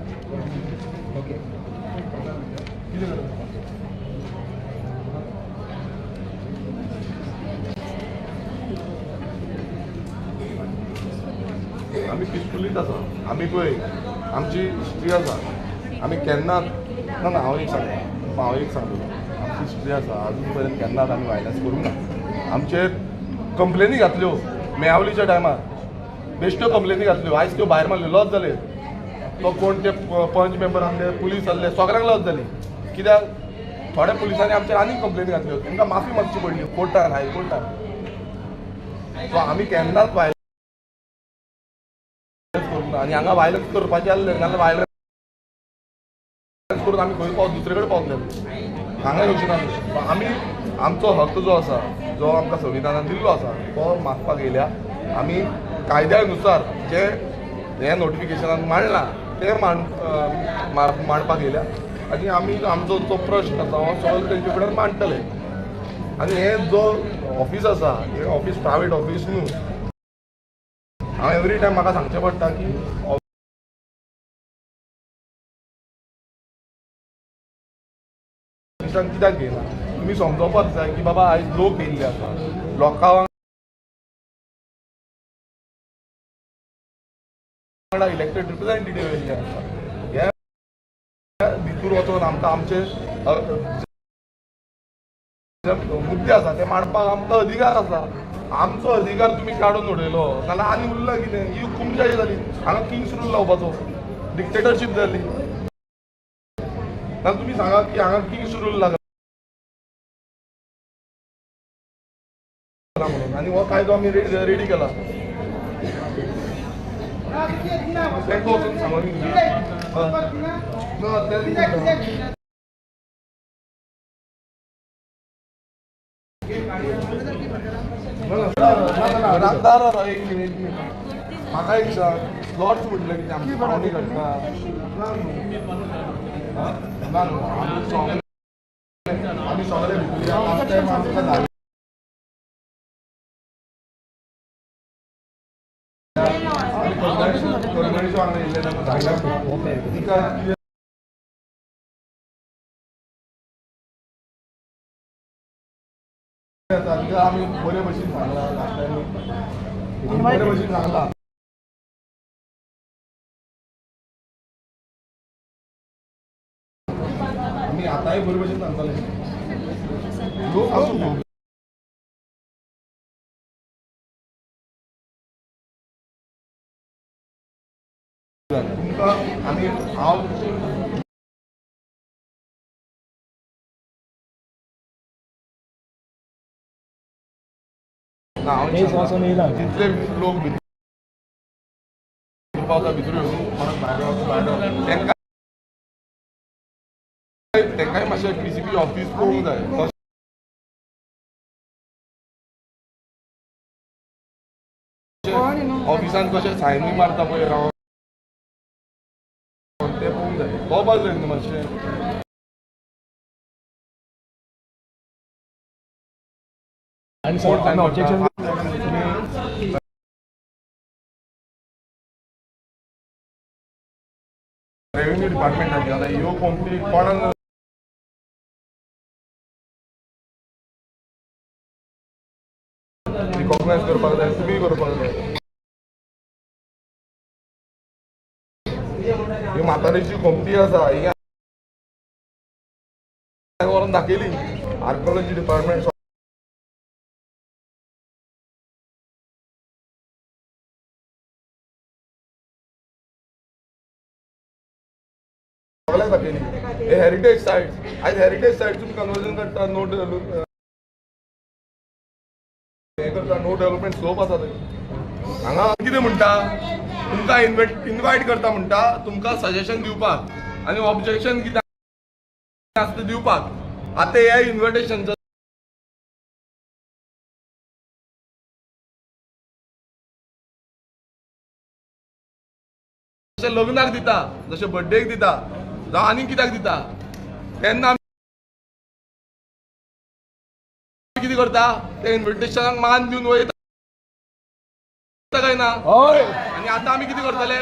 आमी पिसफुलीच आसा. आमी पळय आमची हिस्ट्री आसा, आमी केन्नाच ना ना हांव एक सांगता, हांव एक सांगता, आमची हिस्ट्री आसा, आजून पर्यंत केन्नाच आमी वायलन्स करूंक ना. आमचेर कंप्लेनी घातल्यो मेयावलीच्या टायमार, बेश्ट्यो कंप्लेनी घातल्यो, आयज त्यो भायर मारल्यो, लॉस जाले. तो कोण ते पंच मेंबर आसले, पुलीस आसले, सगळ्यांक लॉस जाली. कित्याक थोड्या पुलिसांनी आमचेर आनीक कंप्लेनी घातल्यो, तांकां माफी मागची पडली कोर्टान, हायकोर्टान. सो आमी केन्नाच वायलन्स करूंक ना आनी हांगा वायलन्स करपाचें आसलें नाल्यार वायलन्स करून आमी खंय पावत, दुसरे कडेन पावतले, हांगा येवचे ना. आमी आमचो हक्क जो आसा, जो आमकां संविधानान दिल्लो आसा, तो मागपाक येयल्या. आमी कायद्या नुसार जे हें नोटिफिकेशनान मांडलां तें मांडपाक येयल्या आनी आमी आमचो जो प्रश्न आसा हो सगळो तेंचे फुडें मांडटले. आनी हें जो ऑफीस आसा, हें ऑफीस प्रायवेट ऑफीस न्हू. हांव एवरी टायम म्हाका सांगचें पडटा की ऑफिसान कित्याक घेयना. तुमी समजोवपाक जाय की बाबा आयज लोक येयल्ले आसा, लोकां वांगडा इलेक्टेड रिप्रेझेंटेटिव्ह येयल्ले आसा. हे भितूर वचोन आमकां आमचे जे मुद्दे आसा ते मांडपाक आमकां अधिकार आसा. आमचो अधिकार तुमी काडून उडयलो नाल्यार आनी उरला कितें? ही हुकुमशाही जाली, हांगा किंग्स रूल लावपाचो, डिक्टेटरशीप जाली. नाल्यार तुमी सांगा की हांगा किंग्स रूल लागला म्हणून, आनी हो कायदो आमी रेडी केला. तांकां वचून सांगून एक मिनीट, म्हाका एक सांग, स्लॉट्स म्हटलें कितें आमची पावणी घडटा ना? आमी सगळे लास्ट टायम आमकां कळंगणीच्या वांगडा येयल्ले तेन्ना धाडल्या तिका तिका आमी बरे भशेन सांगलां, लास्ट टायम बरे भशेन सांगलां. आमी आतांय बरे भशेन सांगताले लोक आसूं. तुमकां आमी हांव ना, हांव जितले लोक भितर पावता भितर येवन कोणाक भायर भायर तेंकांय मातशें टीसीपी ऑफिस पळोवंक जाय. ऑफिसान कशें सायनूय मारता पळय रावन तें पळोवंक जाय, कळपाक जाय न्हू मातशें. रेव्हेन्यू डिपार्टमेंटाची आतां ह्यो कंप्लेन कोणाक रिकॉग्नायज करपाक जाय, तुमी करपाक जाय. ही म्हातारेची खोमटी आसा, ही हांवें व्हरोन दाखयली आर्किओलॉजी डिपार्टमेंट. सगळ्याक दाखयली. हे हेरिटेज सायट्स, आयज हेरिटेज सायट्स तुमी कन्वर्जन करता, नो हें करता, नो डेव्हलपमेंट स्लोप आसा थंय. हांगा कितें म्हणटा, तुमकां इनवायट करता म्हणटा तुमकां सजेशन दिवपाक आनी ऑब्जेक्शन कितें आसा तें दिवपाक. आतां ह्या इन्विटेशन जशें लग्नाक दिता, जशें बर्थडेक दिता, जावं आनी कित्याक दिता, तेन्ना आमी कितें करता, ते इन्विटेशनाक मान दिवन वयता काय ना? आनी आतां आमी कितें करतले?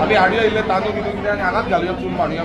आमी हाडया इल्ले तांदूळ कितें कितें आनी हांगाच घालुया, चूल मांडुया.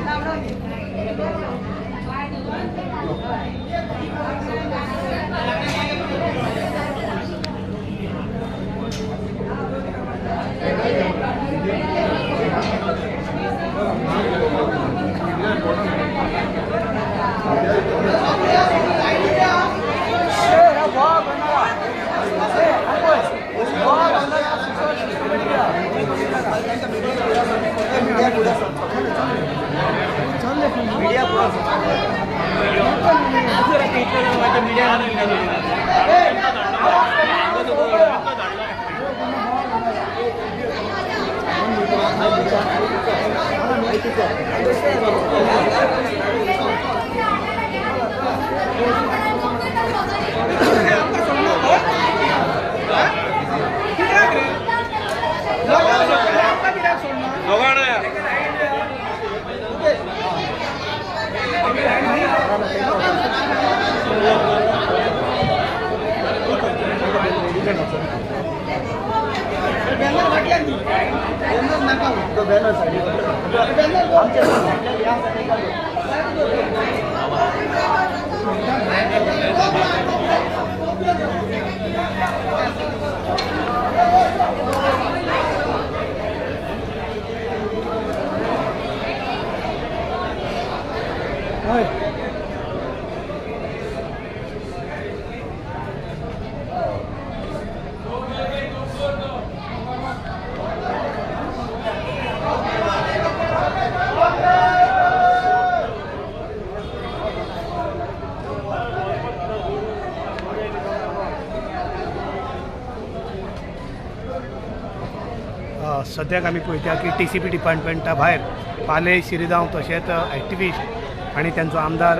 सद्याक आमी पळयता की TCP डिपार्टमेंटा भायर पाले शिरगांव तशेंच एक्टिविस्ट आनी तांचो आमदार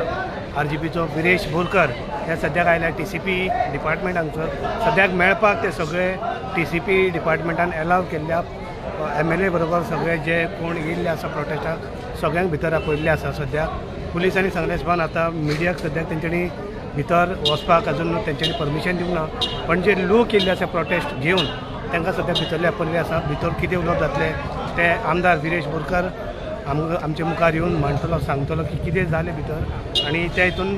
RGPचो विरेश बोरकर हे सद्याक आयल्या TCP department हांगसर सद्याक मेळपाक ते सगळे TCP डिपार्टमेंटान एलाव केल्ल्या MLA बरोबर सगळे जे कोण येयल्ले आसा प्रोटेस्टाक सगळ्यांक भितर आपयल्ले आसा. सद्याक पुलिसांनी सांगलें सुद्दां आतां मिडियाक सद्याक तेंच्यांनी भितर वचपाक अजून तेंच्यांनी परमिशन दिवंक ना, पण जे लोक येयल्ले आसा प्रोटेस्ट घेवन तांकां सद्याक भितरले आपयल्ले आसा. भितर कितें उलोवप जातलें तें आमदार विरेश बोरकर आमचे मुखार येवन मांडटलो, सांगतलो की कितें जालें भितर आनी त्या हितून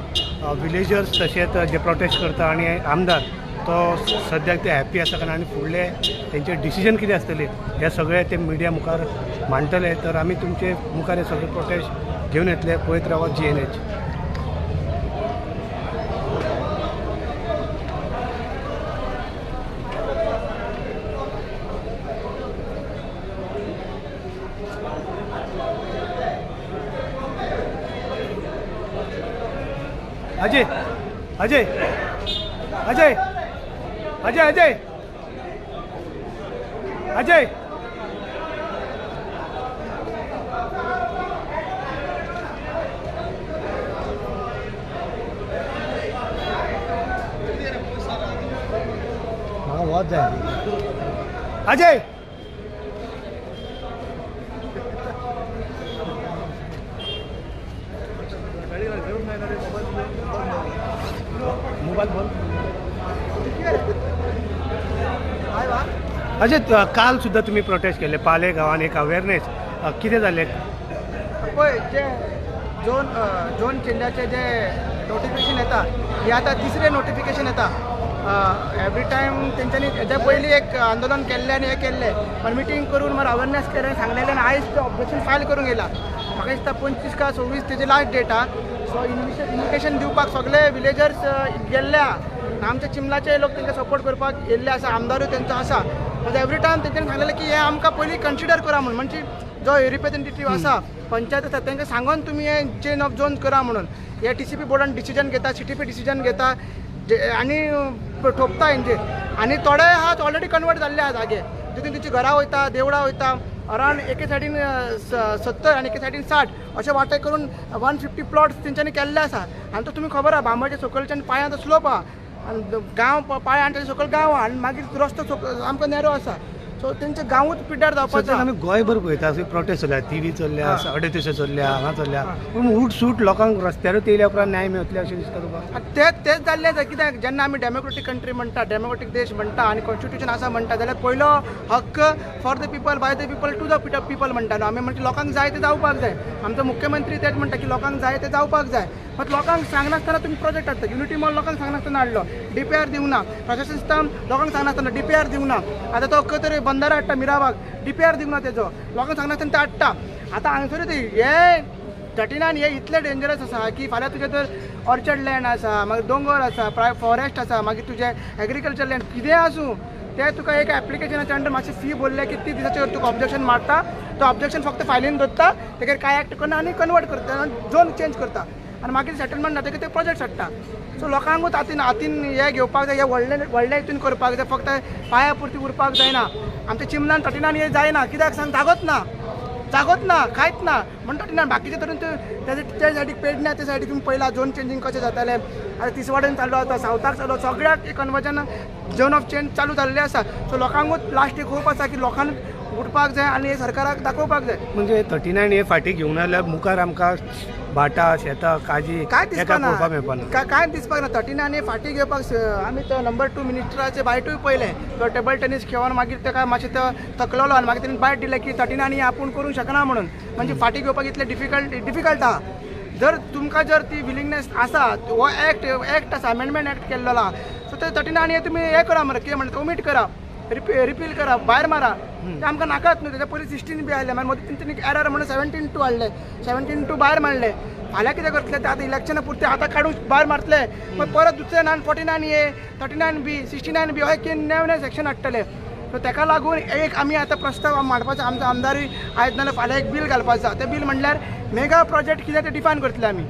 विलेजर्स तशेंच जे प्रोटेस्ट करता आनी आमदार तो सद्याक ते हॅप्पी आसा कारण आनी फुडले तेंचे डिसिजन कितें आसतलें हे सगळे ते मिडिया मुखार मांडटले. तर आमी तुमचे मुखार हे सगळे प्रोटेस्ट घेवन येतले. पळयत रावात GNH. Ajay Ajay Ajay Ajay Ajay Ajay हाँ बहुत जाए अजय. मोबाईल बोल अजय. काल सुद्दां तुमी प्रोटेस्ट केले पाले गांवान एक अवेरनेस कितें जालें? पळय जे झोन झोन चेंजाचे जे नोटिफिकेशन येता हे आतां तिसरें नोटिफिकेशन येता. एवरी टायम तेंच्यांनी हेज्या पयलीं एक आंदोलन केल्लें आनी हें केल्लें, पण मिटींग करून मागीर अवेरनेस केलें सांगलेलें आनी आयज तें ऑब्जेक्शन फायल करूंक येयला. म्हाका दिसता 25 का 26 तेजी लास्ट डेट आहा. सो इन्विटेशन दिवपाक सगळे विलेजर्स गेल्ले आहा. आमच्या चिमलाचे लोक तांकां सपोर्ट करपाक येयल्ले आसा, आमदारूय तेंचो आसा. मागीर एवरी टायम तेंच्यांनी सांगलेलें की हें आमकां पयलीं कन्सिडर करा म्हणून, म्हणजे जो रिप्रेझेंटेटीव आसा पंचायत आसा तांकां सांगून तुमी हें चेंज ऑफ झोन करा म्हणून. हे TCP बोर्डान डिसिजन घेता, CTP decision घेता आनी ठोपता हेंचेर. आनी थोडे आहा ऑलरेडी कन्वर्ट जाल्ले आहा जागे, तितून तेंची घरां वयता, देवळां वयता. अरावंड एके सायडीन 70 आनी एके सायडीन 60 अशे वांटे करून 150 प्लॉट्स तेंच्यांनी केल्ले आसा. आनी तो तुमी खबर आहा बांबोळचे सकलच्यान पांयांत स्लोप आहा आनी गांव पांय आनी ताजे सकयल गांव आहा आनी मागीर रस्तो सामको नॅरो आसा. सो तेंचे गांवूच पिड्ड्यार जावपाचो. आमी गोंयभर पळयता प्रोटेस्ट चल्ल्या, थिवी चल्ल्या, अडेतशे चल्ल्या, हांगा चल्ल्या, पूण उठ सूट लोकांक रस्त्यारूच येयल्या उपरांत न्याय मेळटले अशें दिसता तुका? तेच तेच जाल्लें आसा. कित्याक जेन्ना आमी डेमोक्रेटीक कंट्री म्हणटा, डेमोक्रेटीक देश म्हणटा आनी कॉन्स्टिट्युशन आसा म्हणटा, जाल्यार पयलो हक्क for the people, by the people, to the people म्हणटा न्हू आमी. म्हणजे लोकांक जाय तें जावपाक जाय. आमचो मुख्यमंत्री तेच म्हणटा की लोकांक जाय तें जावपाक जाय. मात लोकांक सांगनासतना तुमी प्रोजेक्ट हाडटा. युनिटी मॉल लोकांक सांगनासतना हाडलो, DPR दिवंक ना. प्रशासन सिस्टम लोकांक सांगनासतना DPR दिवंक ना. आतां तो खंय तरी बंदारा हाडटा मिराबाग, DPR दिवंक ना तेजो, लोकांक सांगनासतना ते हाडटा. आतां हांगसरूच हे 39 हे इतले डेंजरस आसा की फाल्यां तुजें तर ऑर्चर्ड लँड आसा, मागीर दोंगर आसा, फॉरेस्ट आसा, मागीर तुजें एग्रीकल्चर लँड कितेंय आसूं ते तुका एक एप्लिकेशनाच्या अंडर मातशें फी भरले की 30 दिसाचेर तुका ऑब्जेक्शन मारता. तो ऑब्जेक्शन फक्त फायलीन दवरता, तेगेर कांय एक्ट करना आनी कन्वर्ट करता, झोन चेंज करता आनी मागीर सेटलमेंट जातकीर ते प्रोजेक्ट हाडटा. सो लोकांकूच हातीन हातीन हें घेवपाक जाय, हें व्हडलें व्हडलें हितून करपाक जाय, फक्त पांया पुरती उरपाक जायना. आमच्या चिमलान 39 हें जायना, कित्याक सांग? जागोच ना, जागोच ना, कांयच ना म्हण 39. बाकीचे तरून ते सायडीक पेडण्या ते सायडीक तुमी पळयला झोन चेंजींग कशें जातालें. आतां तिसवाडेन चालू आसा, सावथाक चालू, सगळ्याक कन्वर्जन झोन ऑफ चेंज चालू जाल्लें आसा. सो लोकांकूच लास्ट एक होप आसा की लोकांक उठपाक जाय आनी सरकाराक दाखोवपाक जाय. म्हणजे 39 हे फाटीं घेवन आयल्यार मुखार आमकां भाटां शेतां काजी काय दिसपाक ना, काय दिसपाक ना. 39 हे फाटीं घेवपाक आमी तो नंबर 2 मिनिस्टराचे बायटूय पळयलें, तो टेबल टेनीस खेळोन मागीर ताका मातशें तो थकलेलो आनी मागीर तेणें बायट दिलें की 39 हे आपूण करूंक शकना म्हणून. म्हणजे फाटीं घेवपाक इतलें डिफिकल्ट आहा. जर तुमकां जर ती विलिंगनेस आसा, हो एक्ट एक्ट आसा, अमेंडमेंट एक्ट केल्लो आहा, सो ते 39 हे तुमी हें करा मरे, कितें म्हणटा ओमीट करा, रिपील करा, भायर मारा. ते आमकां नाकात न्हू. तेच्या पयलीं 16 बी आयलें, मागीर मदीं तेंच्यांनी एरर म्हणून 17(2 हाडलें, 17(2 भायर मारलें. फाल्यां कितें करतले ते आतां इलेक्शना पुरते आतां काडून भायर मारतले, मागीर परत दुसरें 49A, 39B, 69B अशें कितें नवें नवें सेक्शन हाडटले. सो ताका लागून एक आमी आतां प्रस्ताव मांडपाचो, आमचो आमदारूय आयज नाजाल्यार फाल्यां एक बील घालपाचो आसा. तें बील म्हणल्यार मेगा प्रोजेक्ट कितें तें डिफायन करतले आमी.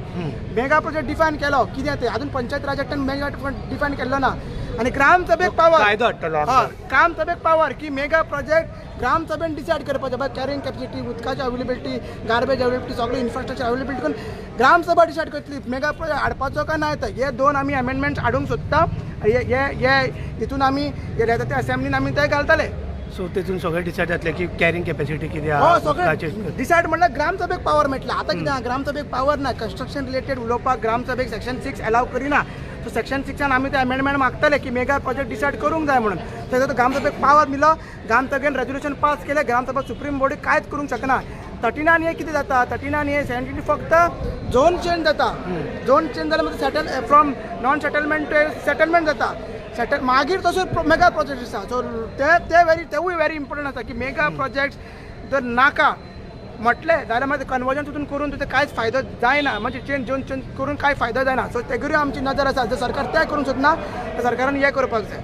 मेगा प्रोजेक्ट डिफायन केलो कितें तें, आजून पंचायत राज एक्टान मेगा डिफायन केल्लो ना. आनी ग्रामसभेक पावर कायदो हाडटलो. हय, ग्रामसभेक पावर की मेगा प्रोजेक्ट ग्रामसभेन डिसायड करपाचें, बाय कॅरिंग कॅपॅसिटी, उदकाची अवेलेबिलिटी, गार्बेज अवेलेबिलिटी, सगळें इन्फ्रास्ट्रक्चर अवेलेबिलिटी करून ग्रामसभा डिसायड करतली मेगा प्रोजेक्ट हाडपाचो काय ना. हे दोन आमी अमेंडमेंट्स हाडूंक सोदता. हे हे हितून आमी हे येता ते असेंब्लीन आमी ते घालतले. सो तितून सगळें डिसायड जातलें की कॅरिंग कॅपॅसिटी कितें हय, आहा, सगळें उदकाचें. डिसायड म्हणल्यार ग्रामसभेक पावर मेळटला. आतां कितें आहा, ग्रामसभेक पावर ना कन्स्ट्रक्शन रिलेटेड उलोवपाक. ग्रामसभेक सेक्शन 6 एलाव करिना. सो सेक्शन 6 आमी ते अमेंडमेंट मागतले की मेगा प्रोजेक्ट डिसायड करूंक जाय म्हणून. तेजो तो ग्रामसभेक पावर दिलो, ग्रामसभेन रेजोल्युशन पास केलें, ग्रामसभा सुप्रीम बॉडी कांयच करूंक शकना. 39 ए कितें जाता, 39 ए 72 फक्त झोन चेंज जाता. झोन चेंज जाल्यार मागीर settle from non settlement to settlement जाता. सेटल मागीर तसो मेगा प्रोजेक्ट आसा. सो ते ते व्हेरी तेवूय व्हेरी इम्पॉर्टंट आसा की मेगा प्रोजेक्ट्स जर नाका म्हटलें जाल्यार मागीर कन्वर्जन तितून करून तुजें कांयच फायदो जायना, म्हणजे चेंज झोन चेंज करून कांय फायदो जायना. सो तेगेरूय आमची नदर आसा. जर सरकार तें करूंक सोदना तर सरकारान हें करपाक जाय.